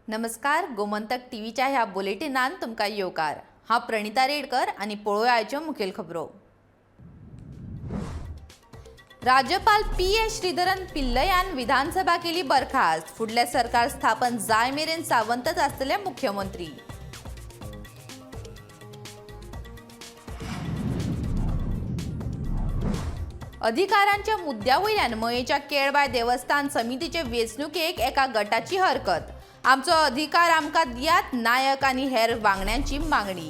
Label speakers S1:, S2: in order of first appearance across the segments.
S1: नमस्कार, गोमंतक टीव्हीच्या ह्या बुलेटिनान तुमकां येवकार. हांव प्रणिता रेडकर आनी पळोवया आयच्यो मुखेल खबरो. राज्यपाल पी.एस. श्रीधरन पिल्लयान विधानसभा केली बरखास्त. फुडलें सरकार स्थापन जाय मेरेन सावंतच आसतले मुख्यमंत्री. अधिकारांच्या मुद्द्या वयल्यान मयेच्या केळबाय देवस्थान समितीचे वेंचणुकेक एका गटाची हरकत. आमचो अधिकार आमकां दियात, नायक आनी हेर वांगड्यांची मागणी.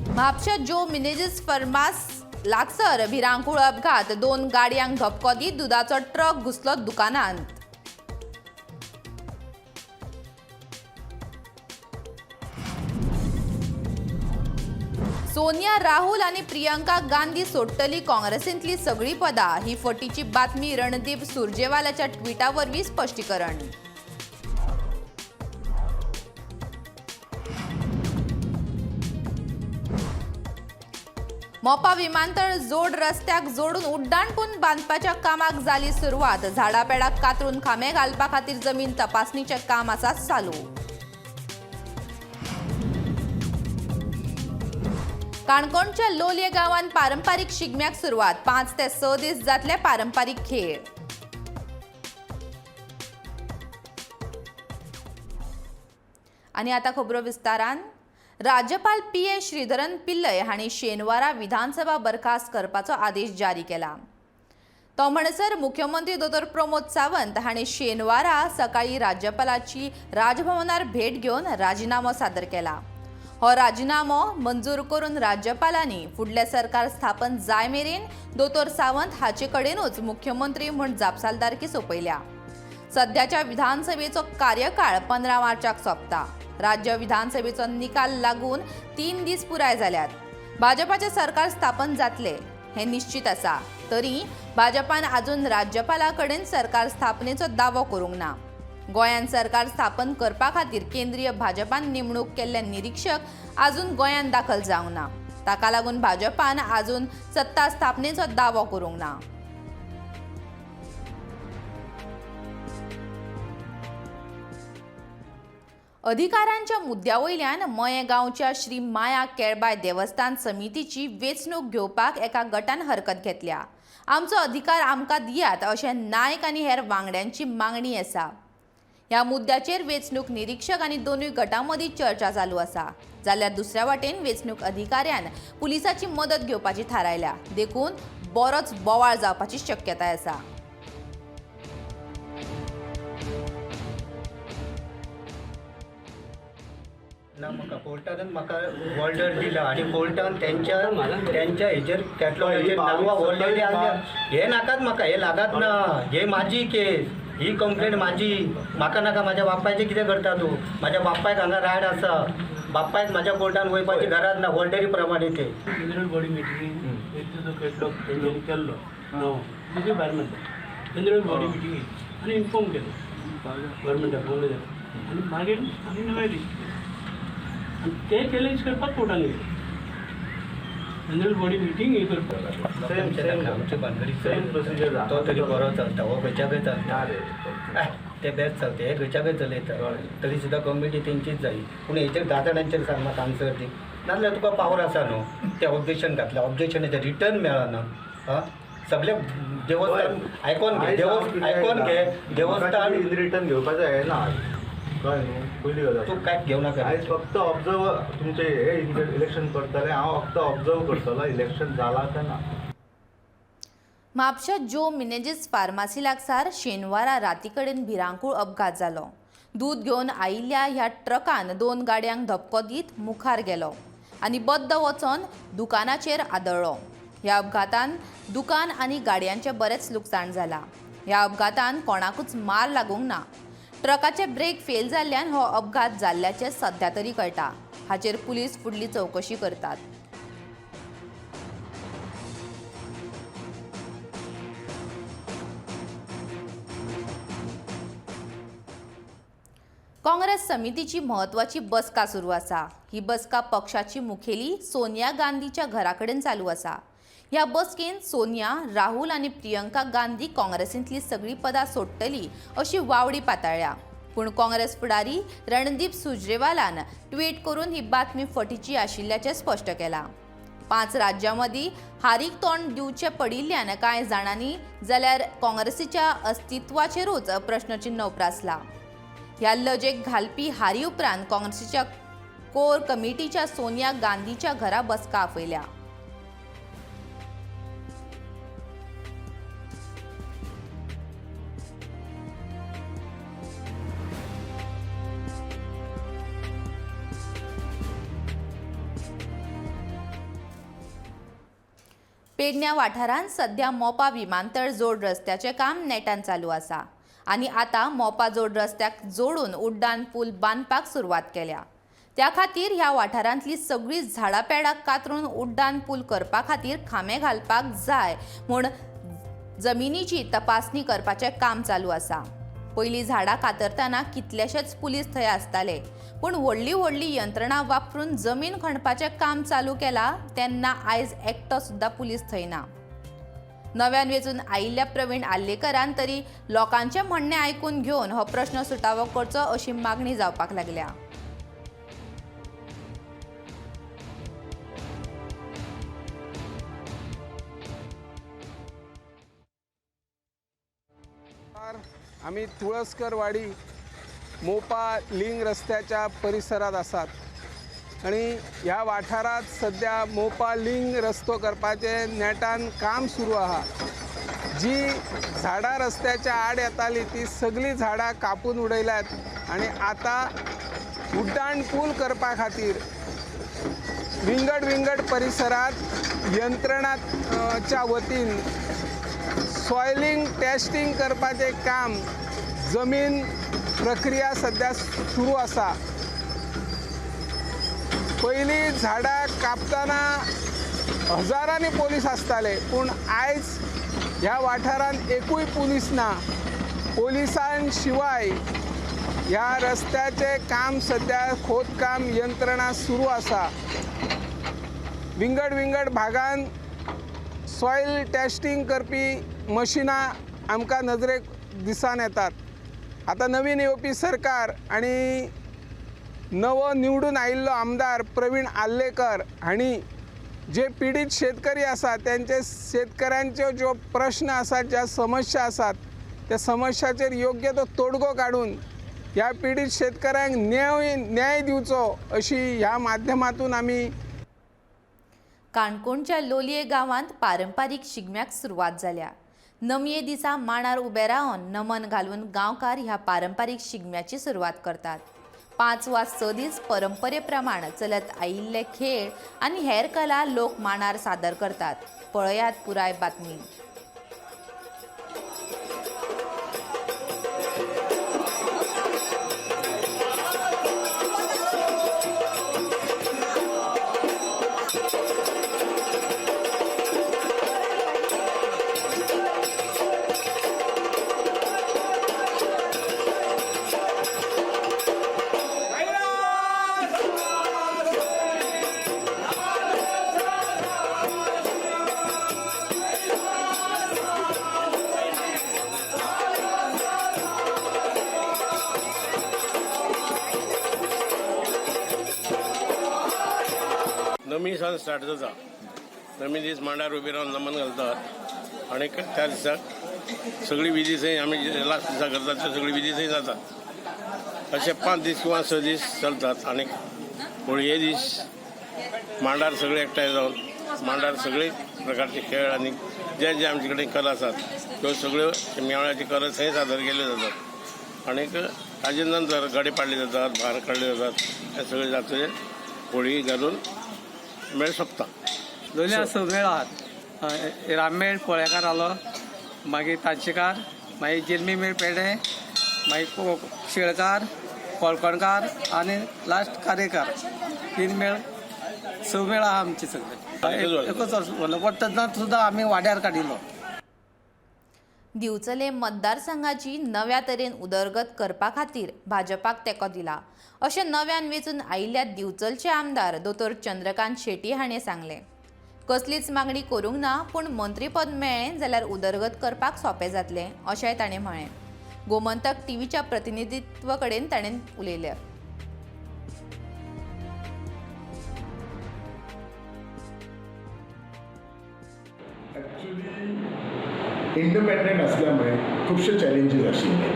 S1: म्हापशा ज्यो मिनेझीस फर्मास लागसर भिरांकूळ अपघात. 2 गाडयांक धपको दीत दुदाचो ट्रक घुसलो दुकानांत. सोनिया, राहुल आनी प्रियंका गांधी सोडटली काँग्रेसींतली सगळी पदां, ही फटीची बातमी. रणदीप सुरजेवालाच्या ट्विटा वरवीं स्पश्टीकरण. मोपा विमानतळ जोड रस्त्याक जोडून उड्डाण पूल बांदपाच्या कामाक जाली सुरवात. झाडां पेडां कातरून खांबे घालपा खातीर जमीन तपासणीचें काम आसा चालू. काणकोणच्या लोलये गांवांत पारंपारीक शिगम्याक सुरवात. 5 ते 6 दीस जातले पारंपारीक खेळ. आनी आतां खबरो विस्तारान. राज्यपाल पी.एस. श्रीधरन पिल्लय हांणी शेनवारा विधानसभा बरखास्त करपाचो आदेश जारी केला. तो म्हणसर मुख्यमंत्री दोतोर प्रमोद सावंत हांणी शेनवारा सकाळी राज्यपालाची राजभवनार भेट घेवन राजिनामो सादर केला. हो राजिनामो मंजूर करून राज्यपालांनी फुडलें सरकार स्थापन जाय मेरेन दोतोर सावंत हाचे कडेनूच मुख्यमंत्री म्हूण जापसालदारकी सोंपयल्या. सध्याच्या विधानसभेचो कार्यकाळ 15 मार्चाक सोंपता. राज्य विधानसभेचो निकाल लागून 3 दीस पुराय जाल्यात. भाजपाचें सरकार स्थापन जातलें हें निश्चित आसा, तरी भाजपान आजून राज्यपाला कडेन सरकार स्थापनेचो दावो करूंक ना. गोंयांत सरकार स्थापन करपा खातीर केंद्रीय भाजपान नेमणूक केल्ले निरीक्षक आजून गोंयांत दाखल जावंक ना. ताका लागून भाजपान आजून सत्ता स्थापनेचो दावो करूंक ना. अधिकारांच्या मुद्द्या वयल्यान मयें गांवच्या श्री माया केळबाय देवस्थान समितीची वेंचणूक घेवपाक एका गटान हरकत घेतल्या. आमचो अधिकार आमकां दियात अशें नायक आनी हेर वांगड्यांची मागणी आसा. ह्या मुद्द्याचेर वेंचणूक निरीक्षक आनी दोनूय गटां मदीं चर्चा चालू आसा. जाल्यार दुसऱ्या वाटेन वेंचणूक अधिकाऱ्यान पुलिसाची मदत घेवपाची थारायल्या. देखून बरोच बोवाळ जावपाची शक्यताय आसा.
S2: ना, म्हाका कोर्टानच म्हाका ऑर्डर दिला आनी कोर्टान तेंच्या तेंच्या हेजेर कॅटलॉगाचेर नांवां ऑलरेडी आसल्या. हे नाकात म्हाका, हे लागात ना. हे माझी केस, ही कंप्लेन माझी, म्हाका नाका. म्हाज्या बापायचें कितें करता तूं? म्हाज्या बापायक हांगा रायट आसा, बापायक म्हाज्या कोर्टान वयपाची गरज ना ऑर्डरी प्रमाणे ते.
S3: जनरल बॉडी मिटिंगेक एक जो कॅटलॉग तेंच्यांनी केल्लो नवो, तेजे भायर म्हणटा जनरल बॉडी मिटिंगेक आनी इन्फॉर्म केलो गव्हर्मेंटाक फोन आनी मागीर आमी नवें लिस्ट केलें आनी ते चॅलेंज करपाक कोर्टान गेले. जनरल बॉडी मिटींग हे करपाक.
S2: सेम सेम आमचे भानगडी.
S4: Same procedure.
S2: तो तरी बरो चलता, हो खंयच्याकय चलता. ते बेस्ट चलता, हे खंयच्याकय चलयता, तरी सुद्दां कमिटी तेंचीच जाय. पूण हेचेर 10 जाणांचेर सांग म्हाका आन्सर दी, नाजाल्यार तुका पावर आसा न्हू. ते ऑब्जेक्शन घातलें, ऑब्जेक्शनाचें रिटर्न मेळना. आं, सगळे देवस्थान आयकोन घे, देवस्थान आयकोन घे, देवस्थान
S4: रिटर्न घेवपाचें हें ना, कळ्ळें न्हू? पयली गजाल.
S2: तूं कांयच घेवं नाका.
S4: आयज फक्त ऑब्जर्व तुमचे हे इलेक्शन करतले, हांव फक्त ऑब्जर्व करतलो इलेक्शन जाला काय ना.
S1: म्हापशा ज्यो मिनेझीस फार्मासी लागसार शेनवारा राती कडेन भिरांकूळ अपघात जालो. दूद घेवन आयिल्ल्या ह्या ट्रकान 2 गाडयांक धपको दीत मुखार गेलो आनी बद्द वचोन दुकानाचेर आदळ्ळो. ह्या अपघातान दुकान आनी गाडयांचें बरेंच लुकसाण जालां. ह्या अपघातान कोणाकूच मार लागूंक ना. ट्रकाचे ब्रेक फेल जाल्ल्यान हो अपघात जाल्ल्याचें सध्या तरी कळटा. हाचेर पुलीस फुडली चवकशी करतात. काँग्रेस समितीची म्हत्वाची बसका सुरू आसा. ही बसका पक्षाची मुखेली सोनिया गांधीच्या घरा कडेन चालू आसा. ह्या बसकेंत सोनिया, राहुल आनी प्रियंका गांधी काँग्रेसींतली सगळीं पदां सोडटली अशी वावडी पाताळ्ळ्या. पूण काँग्रेस फुडारी रणदीप सुर्जेवालान ट्वीट करून ही बातमी फटीची आशिल्ल्याचें स्पश्ट केलां. 5 राज्यां मदीं हारीक तोंड दिवचें पडिल्ल्यान कांय जाणांनी जाल्यार काँग्रेसीच्या अस्तित्वाचेरूच प्रश्नचिन्न उप्रासलां. ह्या लजेक घालपी हारी उपरांत काँग्रेसीच्या कोर कमिटीच्या सोनिया गांधीच्या घरा बसका आपयल्या. पेडण्या वाठारांत सध्या मोपा विमानतळ जोड रस्त्याचें काम नेटान चालू आसा आनी आतां मोपा जोड रस्त्याक जोडून उड्डाण पूल बांदपाक सुरवात केल्या. त्या खातीर ह्या वाठारांतली सगळीं झाडां पेडां कातरून उड्डाण पूल करपा खातीर खांबे घालपाक जाय म्हूण जमिनीची तपासणी करपाचें काम चालू आसा. पयलीं झाडां कातरतना कितलेशेच पुलीस थंय आसताले, पूण व्हडली व्हडली यंत्रणां वापरून जमीन खणपाचें काम चालू केलां तेन्ना आयज एकटो सुद्दां पुलीस थंय ना. नव्यान वेंचून आयिल्ल्या प्रवीण आर्लेकरान तरी लोकांचें म्हणणें आयकून घेवन हो प्रश्न सुटावो करचो अशी मागणी जावपाक लागल्या.
S5: आमी तुळसकरवाडी मोपा लिंग रस्त्याच्या परिसरात आसात आनी ह्या वाठारांत सद्या मोपा लिंग रस्तो करपाचें नेटान काम सुरू आहा. जी झाडां रस्त्याच्या आड येताली ती सगळीं झाडां कापून उडयल्यात आनी आतां उड्डाण पूल करपा खातीर विंगड विंगड परिसरांत यंत्रणाच्या वतीन सॉयलिंग टेस्टिंग करपाचें काम, जमीन प्रक्रिया सद्या सुरू आसा. पयलीं झाडां कापतना हजारांनी पोलीस आसताले, पूण आयज ह्या वाठारांत एकूय पुलीस ना. पोलिसां शिवाय ह्या रस्त्याचें काम सद्या खोदकाम यंत्रणा सुरू आसा. विंगड विंगड भागान सॉयल टेस्टिंग करपी मशिनां आमकां नजरेक दिसान येतात. आतां नवीन येवपी सरकार आनी नवो निवडून आयिल्लो आमदार प्रवीण आर्लेकर हांणी जे पिडीत शेतकरी आसात त्यांचे शेतकऱ्यांच्यो ज्यो प्रश्न आसात, ज्या समस्या आसात त्या समस्याचेर योग्य तो तोडगो काडून ह्या पिडीत शेतकऱ्यांक न्याय दिवचो अशी ह्या माध्यमातून आमी.
S1: काणकोणच्या लोलये गांवांत पारंपारीक शिगम्याक सुरवात जाल्या. नमये दिसा मांडार उबे रावन नमन घालून गांवकार ह्या पारंपारीक शिगम्याची सुरवात करतात. 5 वा 6 दीस परंपरे प्रमाण चलत आयिल्ले खेळ आनी हेर कला लोक मांडार सादर करतात. पळयात पुराय बातमी.
S6: नमी सान स्टार्ट जाता. नमी दीस मांडार उबी रावन नमन घालतात आनी त्या दिसाक सगळी विधी थंय आमी लास्ट दिसा करतात त्यो सगळी विधी थंय जातात. अशे 5 दीस किंवा 6 दीस चलतात आनी होळये दीस मांडार सगळे एकठांय जावन मांडार सगळे प्रकारचे खेळ आनी जे जे आमचे कडेन कला आसात त्यो सगळ्यो मेळाची कला थंय सादर केल्यो जातात आनी ताजे नंतर गडे पाडले जातात, भार काडले जातात, हे सगळे जातकीर होळी घालून मेळ सोंपता.
S7: दोन्ही स मेळ आहात. राममेळ पोळेकार आलो, मागीर तांचेकार, मागीर जिल्मी मेळ पेडे, मागीर शेळकार, कोळकणकार आनी लास्ट कारेकार. 3 मेळ 6 मेळ आहा आमचे सगळे. एकच वर्स वट्ट सुद्दां आमी वाड्यार काडिल्लो.
S1: दिवचले मतदारसंघाची नव्या तरेन उदरगत करपा खातीर भाजपाक तेंको दिला अशें नव्यान वेंचून आयिल्ल्या दिवचलचे आमदार दोतोर चंद्रकांत शेट्ये हाणें सांगलें. कसलीच मागणी करूंक ना, पूण मंत्रीपद मेळ्ळें जाल्यार उदरगत करपाक सोंपें जातलें अशेंय ताणें म्हळें. गोमंतक टीव्हीच्या प्रतिनिधित्व कडेन ताणें उलयलें.
S8: ॲक्च्युली इंडिपेंडंट असल्यामुळे खुबशे चॅलेंजीस आशिल्ले.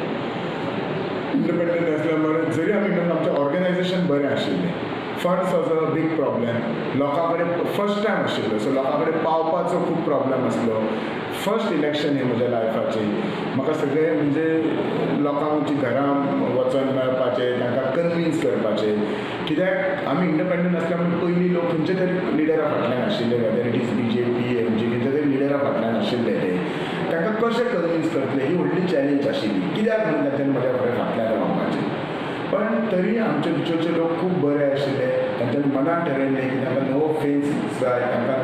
S8: इंडिपेंडंट असल्यामुळे जरी आमी म्हणून आमचें ऑर्गनायझेशन बरें आशिल्लें, funds was a big problem. लोकां कडेन फर्स्ट टायम आशिल्लो, सो लोकां कडेन पावपाचो खूब प्रॉब्लम आसलो. फर्स्ट इलेक्शन हें म्हज्या लायफाचें. म्हाका सगळें म्हणजे लोकांची घरां वचोन मेळपाचें, तांकां कन्विन्स करपाचें, कित्याक आमी इंडिपेंडंट आसल्यामुळे पयलीं लोक खंयच्या तरी लिडरा फाटल्यान आशिल्ले, whether it is BJP, MG, खंयच्या तरी लिडरा फाटल्यान आशिल्ले ते. तांकां कशें कन्विन्स करतले ही व्हडली चॅलेंज आशिल्ली, कित्याक म्हणून तांच्यानी म्हज्या फाटल्यान रावपाचें. पण तरी आमचे बिचोलचे लोक खूब बरे आशिल्ले. तांच्यांनी मनान ठरयल्लें की तांकां नवो फेस जाय, तांकां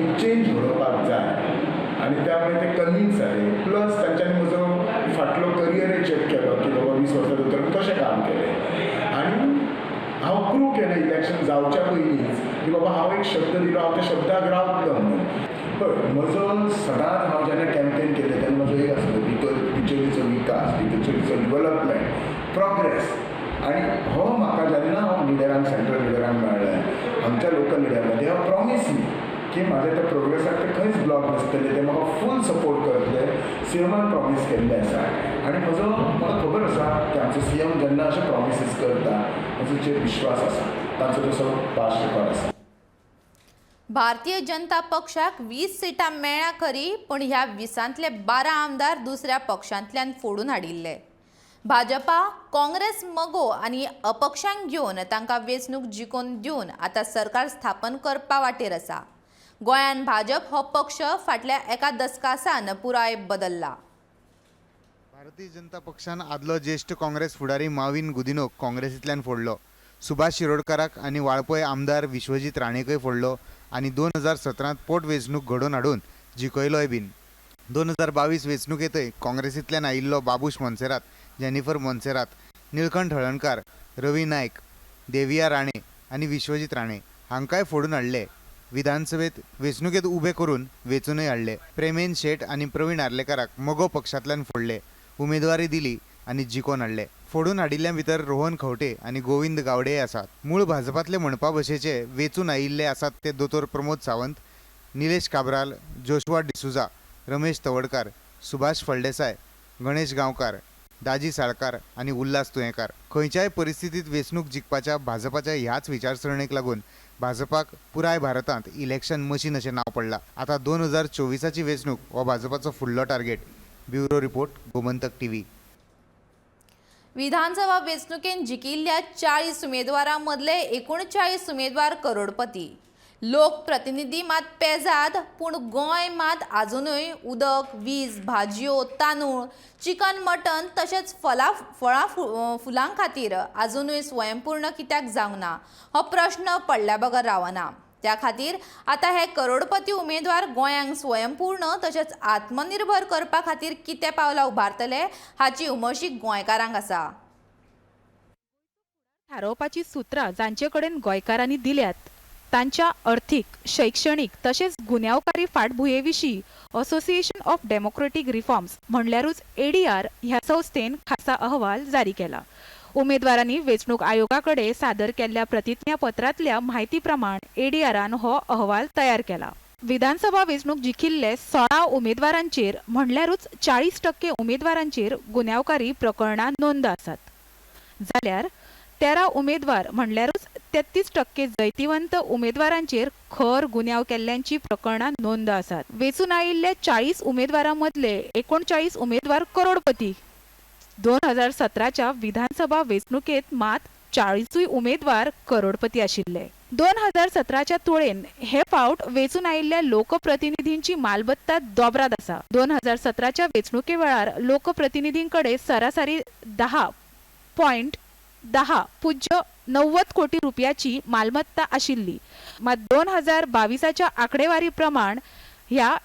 S8: एक चेंज घडोवपाक जाय आनी त्यामुळे ते कन्विन्स जाले. प्लस तांच्यांनी म्हजो फाटलो करियरय चॅक केलो की बाबा 20 वर्सां भितर कशें काम केलें आनी हांव प्रूव केलें इलेक्शन जावच्या पयलींच की बाबा हांव एक शब्द दिलो, हांव त्या शब्दाक रावतलो म्हणून. पळय म्हजो सदांच हांव जेन्ना कॅम्पेन केलें तेन्ना म्हजो एक आसलो बिचोलीचो विकास, बिचोलीचो डिवलपमेंट, प्रोग्रेस. आनी हो म्हाका जेन्ना हांव लिडरांक, सेंट्रल लिडरांक मेळ्ळें, आमच्या लोकल लिडरांक, they have promise मी की म्हाज्या त्या प्रोग्रेसाक ते खंयच ब्लॉक नासतले, ते म्हाका फूल सपोर्ट करतले. सीएमान प्रॉमीस केल्लें आसा आनी म्हजो म्हाका खबर आसा की आमचो सीएम जेन्ना अशे प्रॉमिसीस करता म्हजो चेर विश्वास आसा, तांचो तसो पास्ट रेकॉर्ड आसा.
S1: भारतीय जनता पक्षाक 20 सिटां मेळ्ळ्या खरी, पूण ह्या 20तांतले 12 आमदार दुसऱ्या पक्षांतल्यान फोडून हाडिल्ले. भाजपा, काँग्रेस, मगो आनी अपक्षांक घेवन तांकां वेंचणूक जिखोवन दिवन आतां सरकार स्थापन करपा वाटेर आसा. गोंयांत भाजप हो पक्ष फाटल्या एका दसकासान पुराय बदल्ला.
S9: भारतीय जनता पक्षान आदलो ज्येश्ठ काँग्रेस फुडारी माविन गुदिनोक काँग्रेसींतल्यान फोडलो. सुभाष शिरोडकाराक आनी वाळपय आमदार विश्वजीत राणेकय फोडलो आनी 2017 पोटवेंचणूक घडोवन हाडून जिखयलोय बीन. 2022 वेंचणुकेंतय काँग्रेसींतल्यान आयिल्लो बाबूश मोन्सेरात, जेनिफर मोन्सेरात, निळकंठ हळणकार, रवी नायक, देविया राणे आनी विश्वजीत राणे हांकांय फोडून हाडले. विधानसभेत वेंचणुकेंत उबे करून वेंचूनय हाडले. प्रेमेन शेट आनी प्रवीण आर्लेकाराक मगो पक्षांतल्यान फोडले, उमेदवारी दिली आनी जिखोवन हाडले. फोडून हाडिल्ल्या भितर रोहन खंवटे आनी गोविंद गावडेय आसात. मूळ भाजपांतले म्हणपा भशेचे वेंचून आयिल्ले आसात ते दोतोर प्रमोद सावंत, निलेश काब्राल, जोशुआ डिसुजा, रमेश तवडकार, सुभाष फळदेसाय, गणेश गांवकार, दाजी साळकार आनी उल्हास तुयेंकार. खंयच्याय परिस्थितींत वेंचणूक जिखपाच्या भाजपाच्या ह्याच विचारसरणेक लागून भाजपाक पुराय भारतांत इलेक्शन मशीन अशें नांव पडलां. आतां 2024 वेंचणूक हो भाजपाचो फुडलो target. Bureau report, Gomantak TV.
S1: विधानसभा वेंचणुकेन जिखिल्ल्या 40 उमेदवारां मदले 39 उमेदवार करोडपती. लोकप्रतिनिधी मात पेजाद, पूण गोंय मात आजुनूय उदक, वीज, भाजयो, तांदूळ, चिकन, मटन तशेंच फळां फुलां खातीर आजुनूय स्वयंपूर्ण कित्याक जावंक ना हो प्रश्न पडल्या बगर रावना. त्या खातीर आतां हे करोडपती उमेदवार गोंयांक स्वयंपूर्ण तशेंच आत्मनिर्भर करपा खातीर कितें पावलां उबारतले हाची उमळशीक गोंयकारांक आसा.
S10: थारोवपाची सुत्रां जांचे कडेन गोंयकारांनी दिल्यात तांच्या अर्थीक, शैक्षणीक तशेंच गुन्यांवकारी फाटभुंये विशीं असोसिएशन ऑफ डेमोक्रेटीक रिफॉर्म्स म्हणल्यारूच एडीआर ह्या संस्थेन खासा अहवाल जारी केला. उमेदवारांनी वेंचणूक आयोगा कडेन सादर केल्ल्या प्रतिज्ञापत्रांतल्या म्हायती प्रमाण एडीआरान हो अहवाल तयार केला. विधानसभा वेंचणूक जिखिल्ले 16 उमेदवारांचेर म्हणल्यारूच 40% उमेदवारांचेर गुन्यांवकारी प्रकरणां नोंद आसात, जाल्यार 13 उमेदवार म्हणल्यारूच 33% जैतिवंत उमेदवारांचेर खर गुन्यांव केल्ल्यांची प्रकरणां नोंद आसात. वेंचून आयिल्ल्या 40 उमेदवारां मदले 39 उमेदवार करोडपती. 2017च्या विधानसभा वेंचणुकेंत मात 40 उमेदवार करोडपती आशिल्ले. 2017च्या तुळेन हे फावट वेंचून आयिल्ल्या लोकप्रतिनिधींची मालमत्ता दोबराद आसा. 2017च्या वेंचणुके वेळार लोकप्रतिनिधीं कडेन सरासरी 10.1090 कोटी रुपयाची मालमत्ता आशिल्ली, मात 2022च्या आंकडेवारी प्रमाण ह्या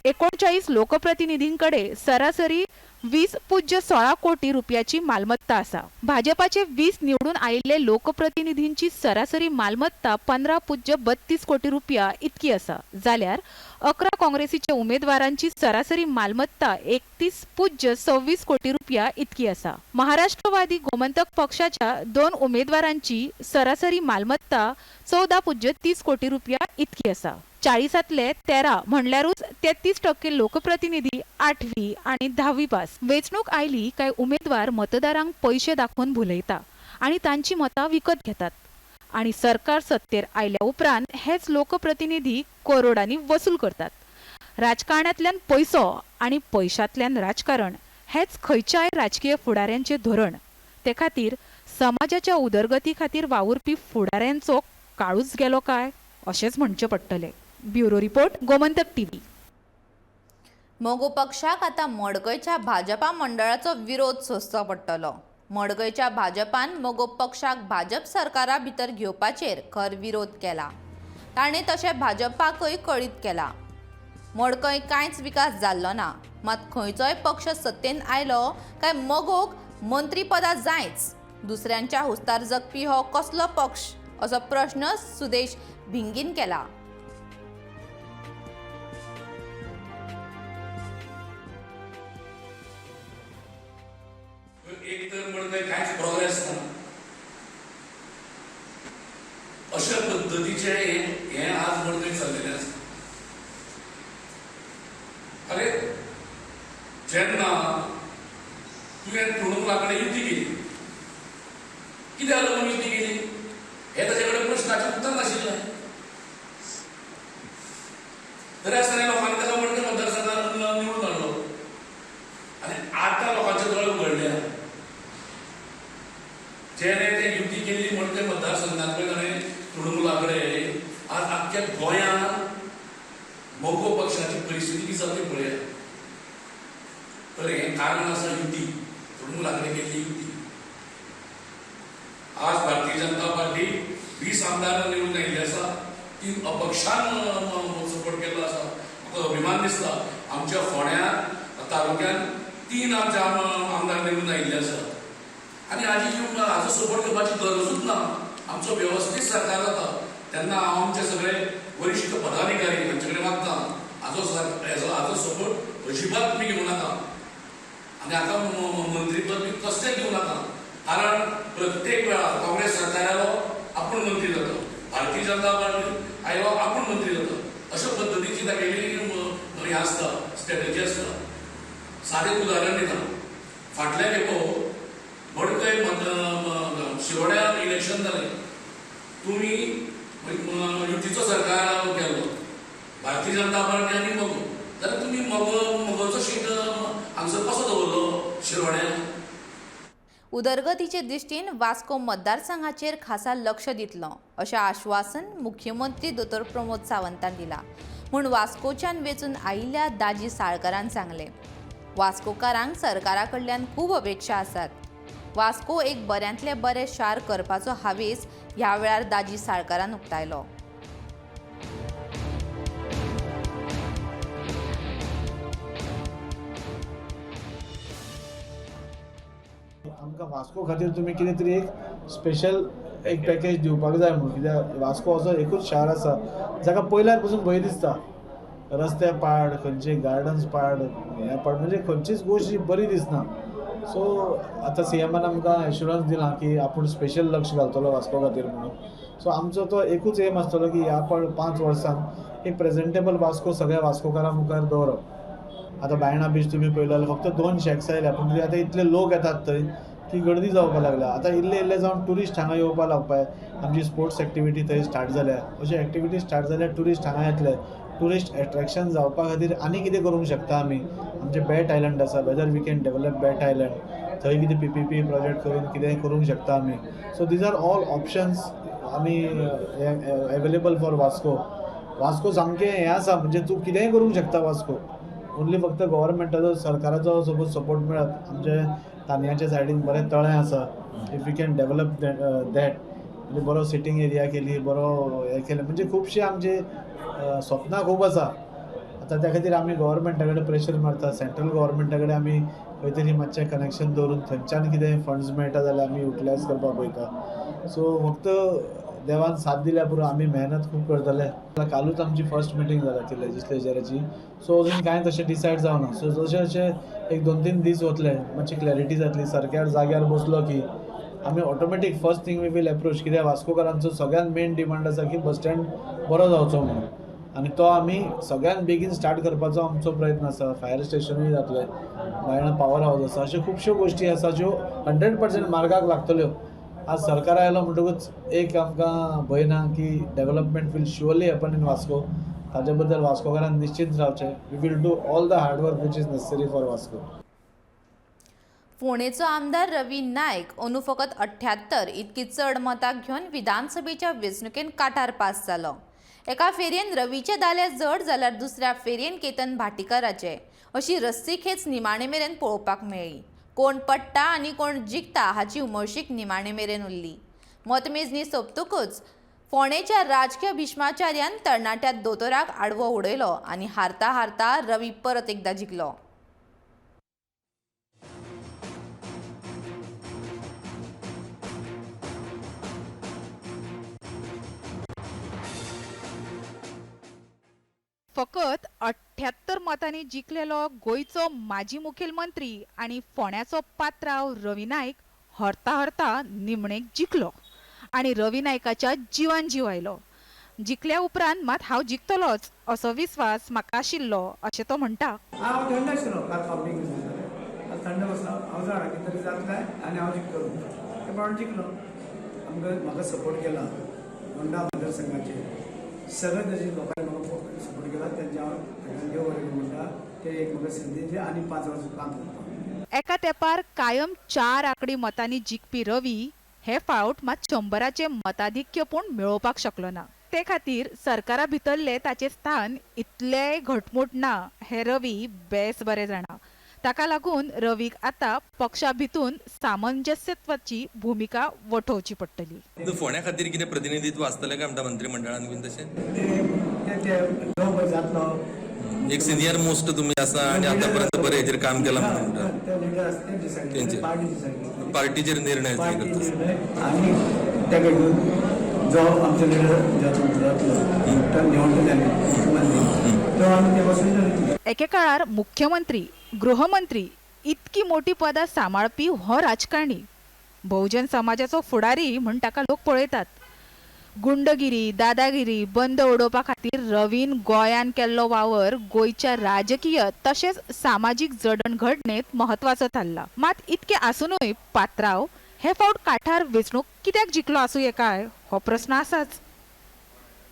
S10: 39 लोकप्रतिनिधीं कडेन सरासरी 20.16 कोटी रुपयाची मालमत्ता आसा. भाजपाचे 20 निवडून आयिल्ले लोकप्रतिनिधींची सरासरी मालमत्ता 15.32 कोटी रुपया इतकी आसा, जाल्यार 11 काँग्रेसीच्या उमेदवारांची सरासरी मालमत्ता 31.26 कोटी रुपया इतकी आसा. महाराष्ट्रवादी गोमंतक पक्षाच्या 2 उमेदवारांची सरासरी मालमत्ता 14.30 कोटी रुपया इतकी आसा. 40तले 13 म्हणल्यारूच 33% लोकप्रतिनिधी 8वी आनी 10वी पास. वेंचणूक आयली काय उमेदवार मतदारांक पयशे दाखोवन भुलयता आनी तांची मतां विकत घेतात आनी सरकार सत्तेर आयल्या उपरांत हेच लोकप्रतिनिधी करोडांनी वसूल करतात. राजकारणांतल्यान पयसो आनी पयशांतल्यान राजकारण हेच खंयच्याय राजकीय फुडाऱ्यांचें धोरण. ते खातीर समाजाच्या उदरगती खातीर वावुरपी फुडाऱ्यांचो काळूच गेलो काय अशेंच म्हणचें पडटलें. Bureau report, Gomantak TV.
S1: मगो पक्षाक आतां मडकयच्या भाजपा मंडळाचो विरोध सोंसचो पडटलो. मडकयच्या भाजपान मगो पक्षाक भाजप सरकारा भितर घेवपाचेर खर विरोध केला. ताणें तशें भाजपाकय कळीत केला. मडकय कांयच विकास जाल्लो ना, मात खंयचोय पक्ष सत्तेन आयलो काय मगोक मंत्रीपदां जायच. दुसऱ्यांच्या हुस्तार जगपी हो कसलो पक्ष असो प्रश्न सुदेश भिंगीन केला.
S11: एक तर मडकय कांयच प्रोग्रेस ना, अशा पद्दतीचें हें आज मडकय चल्लेलें आसा. अरे जेन्ना तुवें तृणमूला कडेन युती केली, कित्याक लागून युती केली हें ताचे कडेन प्रश्नाचें उत्तर नाशिल्लें. तरी आसतना लोकांनी ताका मडकय मतदारसंघात निवडून हाडलो आनी आतां लोकांचे दोळे उगडल्या. जेणे ते युती केल्ली मडकय मतदारसंघात पळय ताणें तृणमूला कडेन, आज आख्ख्या गोंयांत मगो पक्षाची परिस्थिती कितें जाता ती पळयात. तर हें कारण आसा युती, तृणमूला कडेन केल्ली युती. आज भारतीय जनता पार्टी 20 आमदार निवडून आयिल्ले आसा, 3 अपक्षान सपोर्ट केल्लो आसा. म्हाका अभिमान दिसता आमच्या फोंड्या तालुक्यान 3 आमचे आमदार निवडून आयिल्ले आसा आनी हाजी हाजो सपोर्ट करपाची गरजूच ना. आमचो वेवस्थीत सरकार जाता तेन्ना हांव आमचे सगळे वरिश्ठ पदाधिकारी हांचे कडेन मागता, हाजो सपोर्ट अजिबात तुमी घेवं नाका आनी हाका मंत्रीपद बी कसलें दिवं नाका. कारण प्रत्येक वेळा काँग्रेस सरकार आयलो आपूण मंत्री जाता, भारतीय जनता पार्टी आयलो आपूण मंत्री जाता, अशा पद्दतीची तागेली हें आसता, स्ट्रेटजी आसता. सादें उदाहरण दिता, फाटल्या खेपो मडकय शिरोड्या इलेक्शन जालें, तुमी युतीचो सरकार केल्लो, भारतीय जनता पार्टी आनी मगो, जाल्यार तुमी मगोचो शीट हांगसर कसो दवरलो शिरोड्या?
S1: उदरगतीचे दृश्टीन वास्को मतदारसंघाचेर खासा लक्ष दितलो अशें आश्वासन मुख्यमंत्री दोतोर प्रमोद सावंतान दिला म्हूण वास्कोच्यान वेंचून आयिल्ल्या दाजी साळकारान सांगलें. वास्कोकारांक सरकारा कडल्यान खूब अपेक्षा आसात. वास्को एक बऱ्यांतलें बरें शार करपाचो हावेस ह्या वेळार दाजी साळकारान उक्तायलो.
S12: आमकां वास्को खातीर तुमी कितें तरी एक स्पेशल एक पॅकेज दिवपाक जाय म्हणून, कित्याक वास्को असो एकूच शार आसा जाका पयल्यार पसून भंय दिसता. रस्ते पाड, खंयचे गार्डन्स पाड, हें पाड, म्हणजे खंयचीच गोश्ट बरी दिसना. सो आतां सीएमान आमकां एश्युरन्स दिलां की आपूण स्पेशल लक्ष घालतलो वास्को खातीर म्हणून. सो आमचो तो एकूच एम आसतलो की ह्या 5 वर्सांत एक प्रेजेंटेबल वास्को सगळ्या वास्कोकारां मुखार दवरप. आतां बायणा बीच तुमी पळयलो जाल्यार फक्त 2 शॅक्स आयल्या, पूण आतां इतले लोक येतात थंय की गर्दी जावपाक लागल्या. आतां इल्ले इल्ले जावन ट्युरिस्ट हांगा येवपाक लागपाय, आमची स्पोर्ट्स एक्टिविटी थंय स्टार्ट जाल्या. अश्यो एक्टिविटी स्टार्ट जाल्यार ट्युरिस्ट हांगा येतले. ट्युरिस्ट एट्रेक्शन जावपा खातीर आनी कितें करूंक शकता आमी. आमचें बॅट आयलंड आसा, whether we can develop Bat Island, थंय कितें PPP project करून कितें करूंक शकता आमी. So these are all options आमी एवेलेबल फॉर वास्को. वास्को सामकें हें आसा, म्हणजे तूं कितेंय करूंक शकता वास्को. ओन्ली फक्त गव्हर्मेंटाचो, सरकाराचो सपोज सपोर्ट मेळत. आमचे तांदयाच्या सायडीन बरें तळें आसा, if you can develop that, म्हणजे बरो सिटींग एरिया केली, बरो हें केलें, म्हणजे खुबशे आमचे सपनां खूब आसा. आतां त्या खातीर आमी गोवोरमेंटा कडेन प्रेशर मारता, सेंट्रल गोवोरमेंटा कडेन आमी खंय तरी मातशें कनेक्शन दवरून थंयच्यान कितें फंड्स मेळटा जाल्यार आमी युटिलायज करपाक पळयता. सो फक्त देवान साथ दिल्या पुरो, आमी मेहनत खूब करतले. कालूच आमची फर्स्ट मिटींग जाल्या ती लेजिस्लेचराची, सो अजून कांय तशें डिसायड जावना. सो जशें जशें एक 2-3 दीस वतले मातशी क्लॅरिटी जातली, सरकार जाग्यार बसलो की आमी automatic first thing we will approach. कित्याक वास्कोकारांचो सगळ्यांत मेन डिमांड आसा की बस स्टँड बरो जावचो म्हणून, आनी तो आमी सगळ्यांत बेगीन स्टार्ट करपाचो आमचो प्रयत्न आसा. फायर स्टेशनूय जातलें, बायणा पावर हावज आसा, अश्यो खुबश्यो गोश्टी आसा ज्यो 100% मार्गाक लागतल्यो. आज सरकार आयलो म्हणटकूच एक आमकां भंय ना की development will surely happen in Vasco. ताजे बद्दल वास्कोकारान निश्चित रावचें. We will do all the hard work which is necessary for Vasco.
S1: फोंडेचो आमदार रवी नायक अंदू फकत 78 इतकी चड मतां घेवन विधानसभेच्या वेंचणुकेन काठार पास जालो. एका फेरयेन रवीचे दाले जड जाल्यार दुसऱ्या फेरयेन केतन भाटीकाराचे अशी रस्सीखेच निमाणे मेरेन पळोवपाक मेळ्ळी. कोण पडटा आनी कोण जिखता हाची उमळशीक निमाणे मेरेन उरली. मतमेजणी सोंपतकूच फोंडेच्या राजकीय भीष्माचार्यान तरणाट्या दोतोराक आडवो उडयलो आनी हारता हारता रवी परत एकदा जिखलो. फकत 78 मतांनी जिखलेलो गोंयचो माजी मुखेलमंत्री आनी फोंड्याचो पात्राव रवी नायक हरता हरता निमणेक जिखलो आनी रवी नायकाच्या जिवान जीव आयलो. जिखल्या उपरांत मात हांव जिखतलोच असो विस्वास म्हाका आशिल्लो अशें तो म्हणटा.
S13: हांव थंड आशिल्लो काल कावंटींग जालें, थंड बसलो, हांव जाणा कितें तरी जातलें आनी हांव जिखतलो, ते प्रमाणे जिखलो. आमकां म्हाका सपोर्ट केला होंडा मतदारसंघाचे सगळे तशे लोकांनी म्हाका सपोर्ट केला, तेंच्या हांव तांकां देव बरें म्हणटा, ते एक म्हाका संदी दिली आनी 5 वर्सां काम करपाक.
S10: एका तेंपार कायम 4 आंकडी मतांनी जिखपी रवी हे फावट मात 100 मताधिक्य पूण मेळोवपाक शकलो ना. ते खातीर सरकारा भितरले ताचें स्थान इतलें घटमूट ना हें रवी बेस बरें जाणा. ताका लागून रवीक आतां पक्षा भितून सामंजस्यत्वाची भुमिका वठोवची पडटली.
S14: फोंड्या खातीर कितें प्रतिनिधित्व आसतलें काय म्हणटा मंत्रिमंडळान बीन तशें? एक सिनियर मोस्ट तुमी आसा आनी आतां पर्यंत बरें हेजेर काम केलां म्हणून म्हणटा, पार्टीचेर निर्णय
S13: आनी ताका घेवन जो आमचो लिडर जातलो तो आमी ते बसून.
S10: एके काळार मुख्यमंत्री, गृहमंत्री इतकी मोटी पदां सांबाळपी हो राजकारणी बहुजन समाजाचो फुडारी म्हण ताका लोक पळयतात. गुंडगिरी, दादागिरी बंद उडोवपा खातीर रवीन गोंयान केल्लो वावर गोंयच्या राजकीय तशेंच सामाजीक जडणघडणेंत म्हत्वाचो थारला. मात इतकें आसुनूय पात्राव हे फावट काठार वेंचणूक कित्याक जिखलो आसूं काय हो प्रस्न आसाच.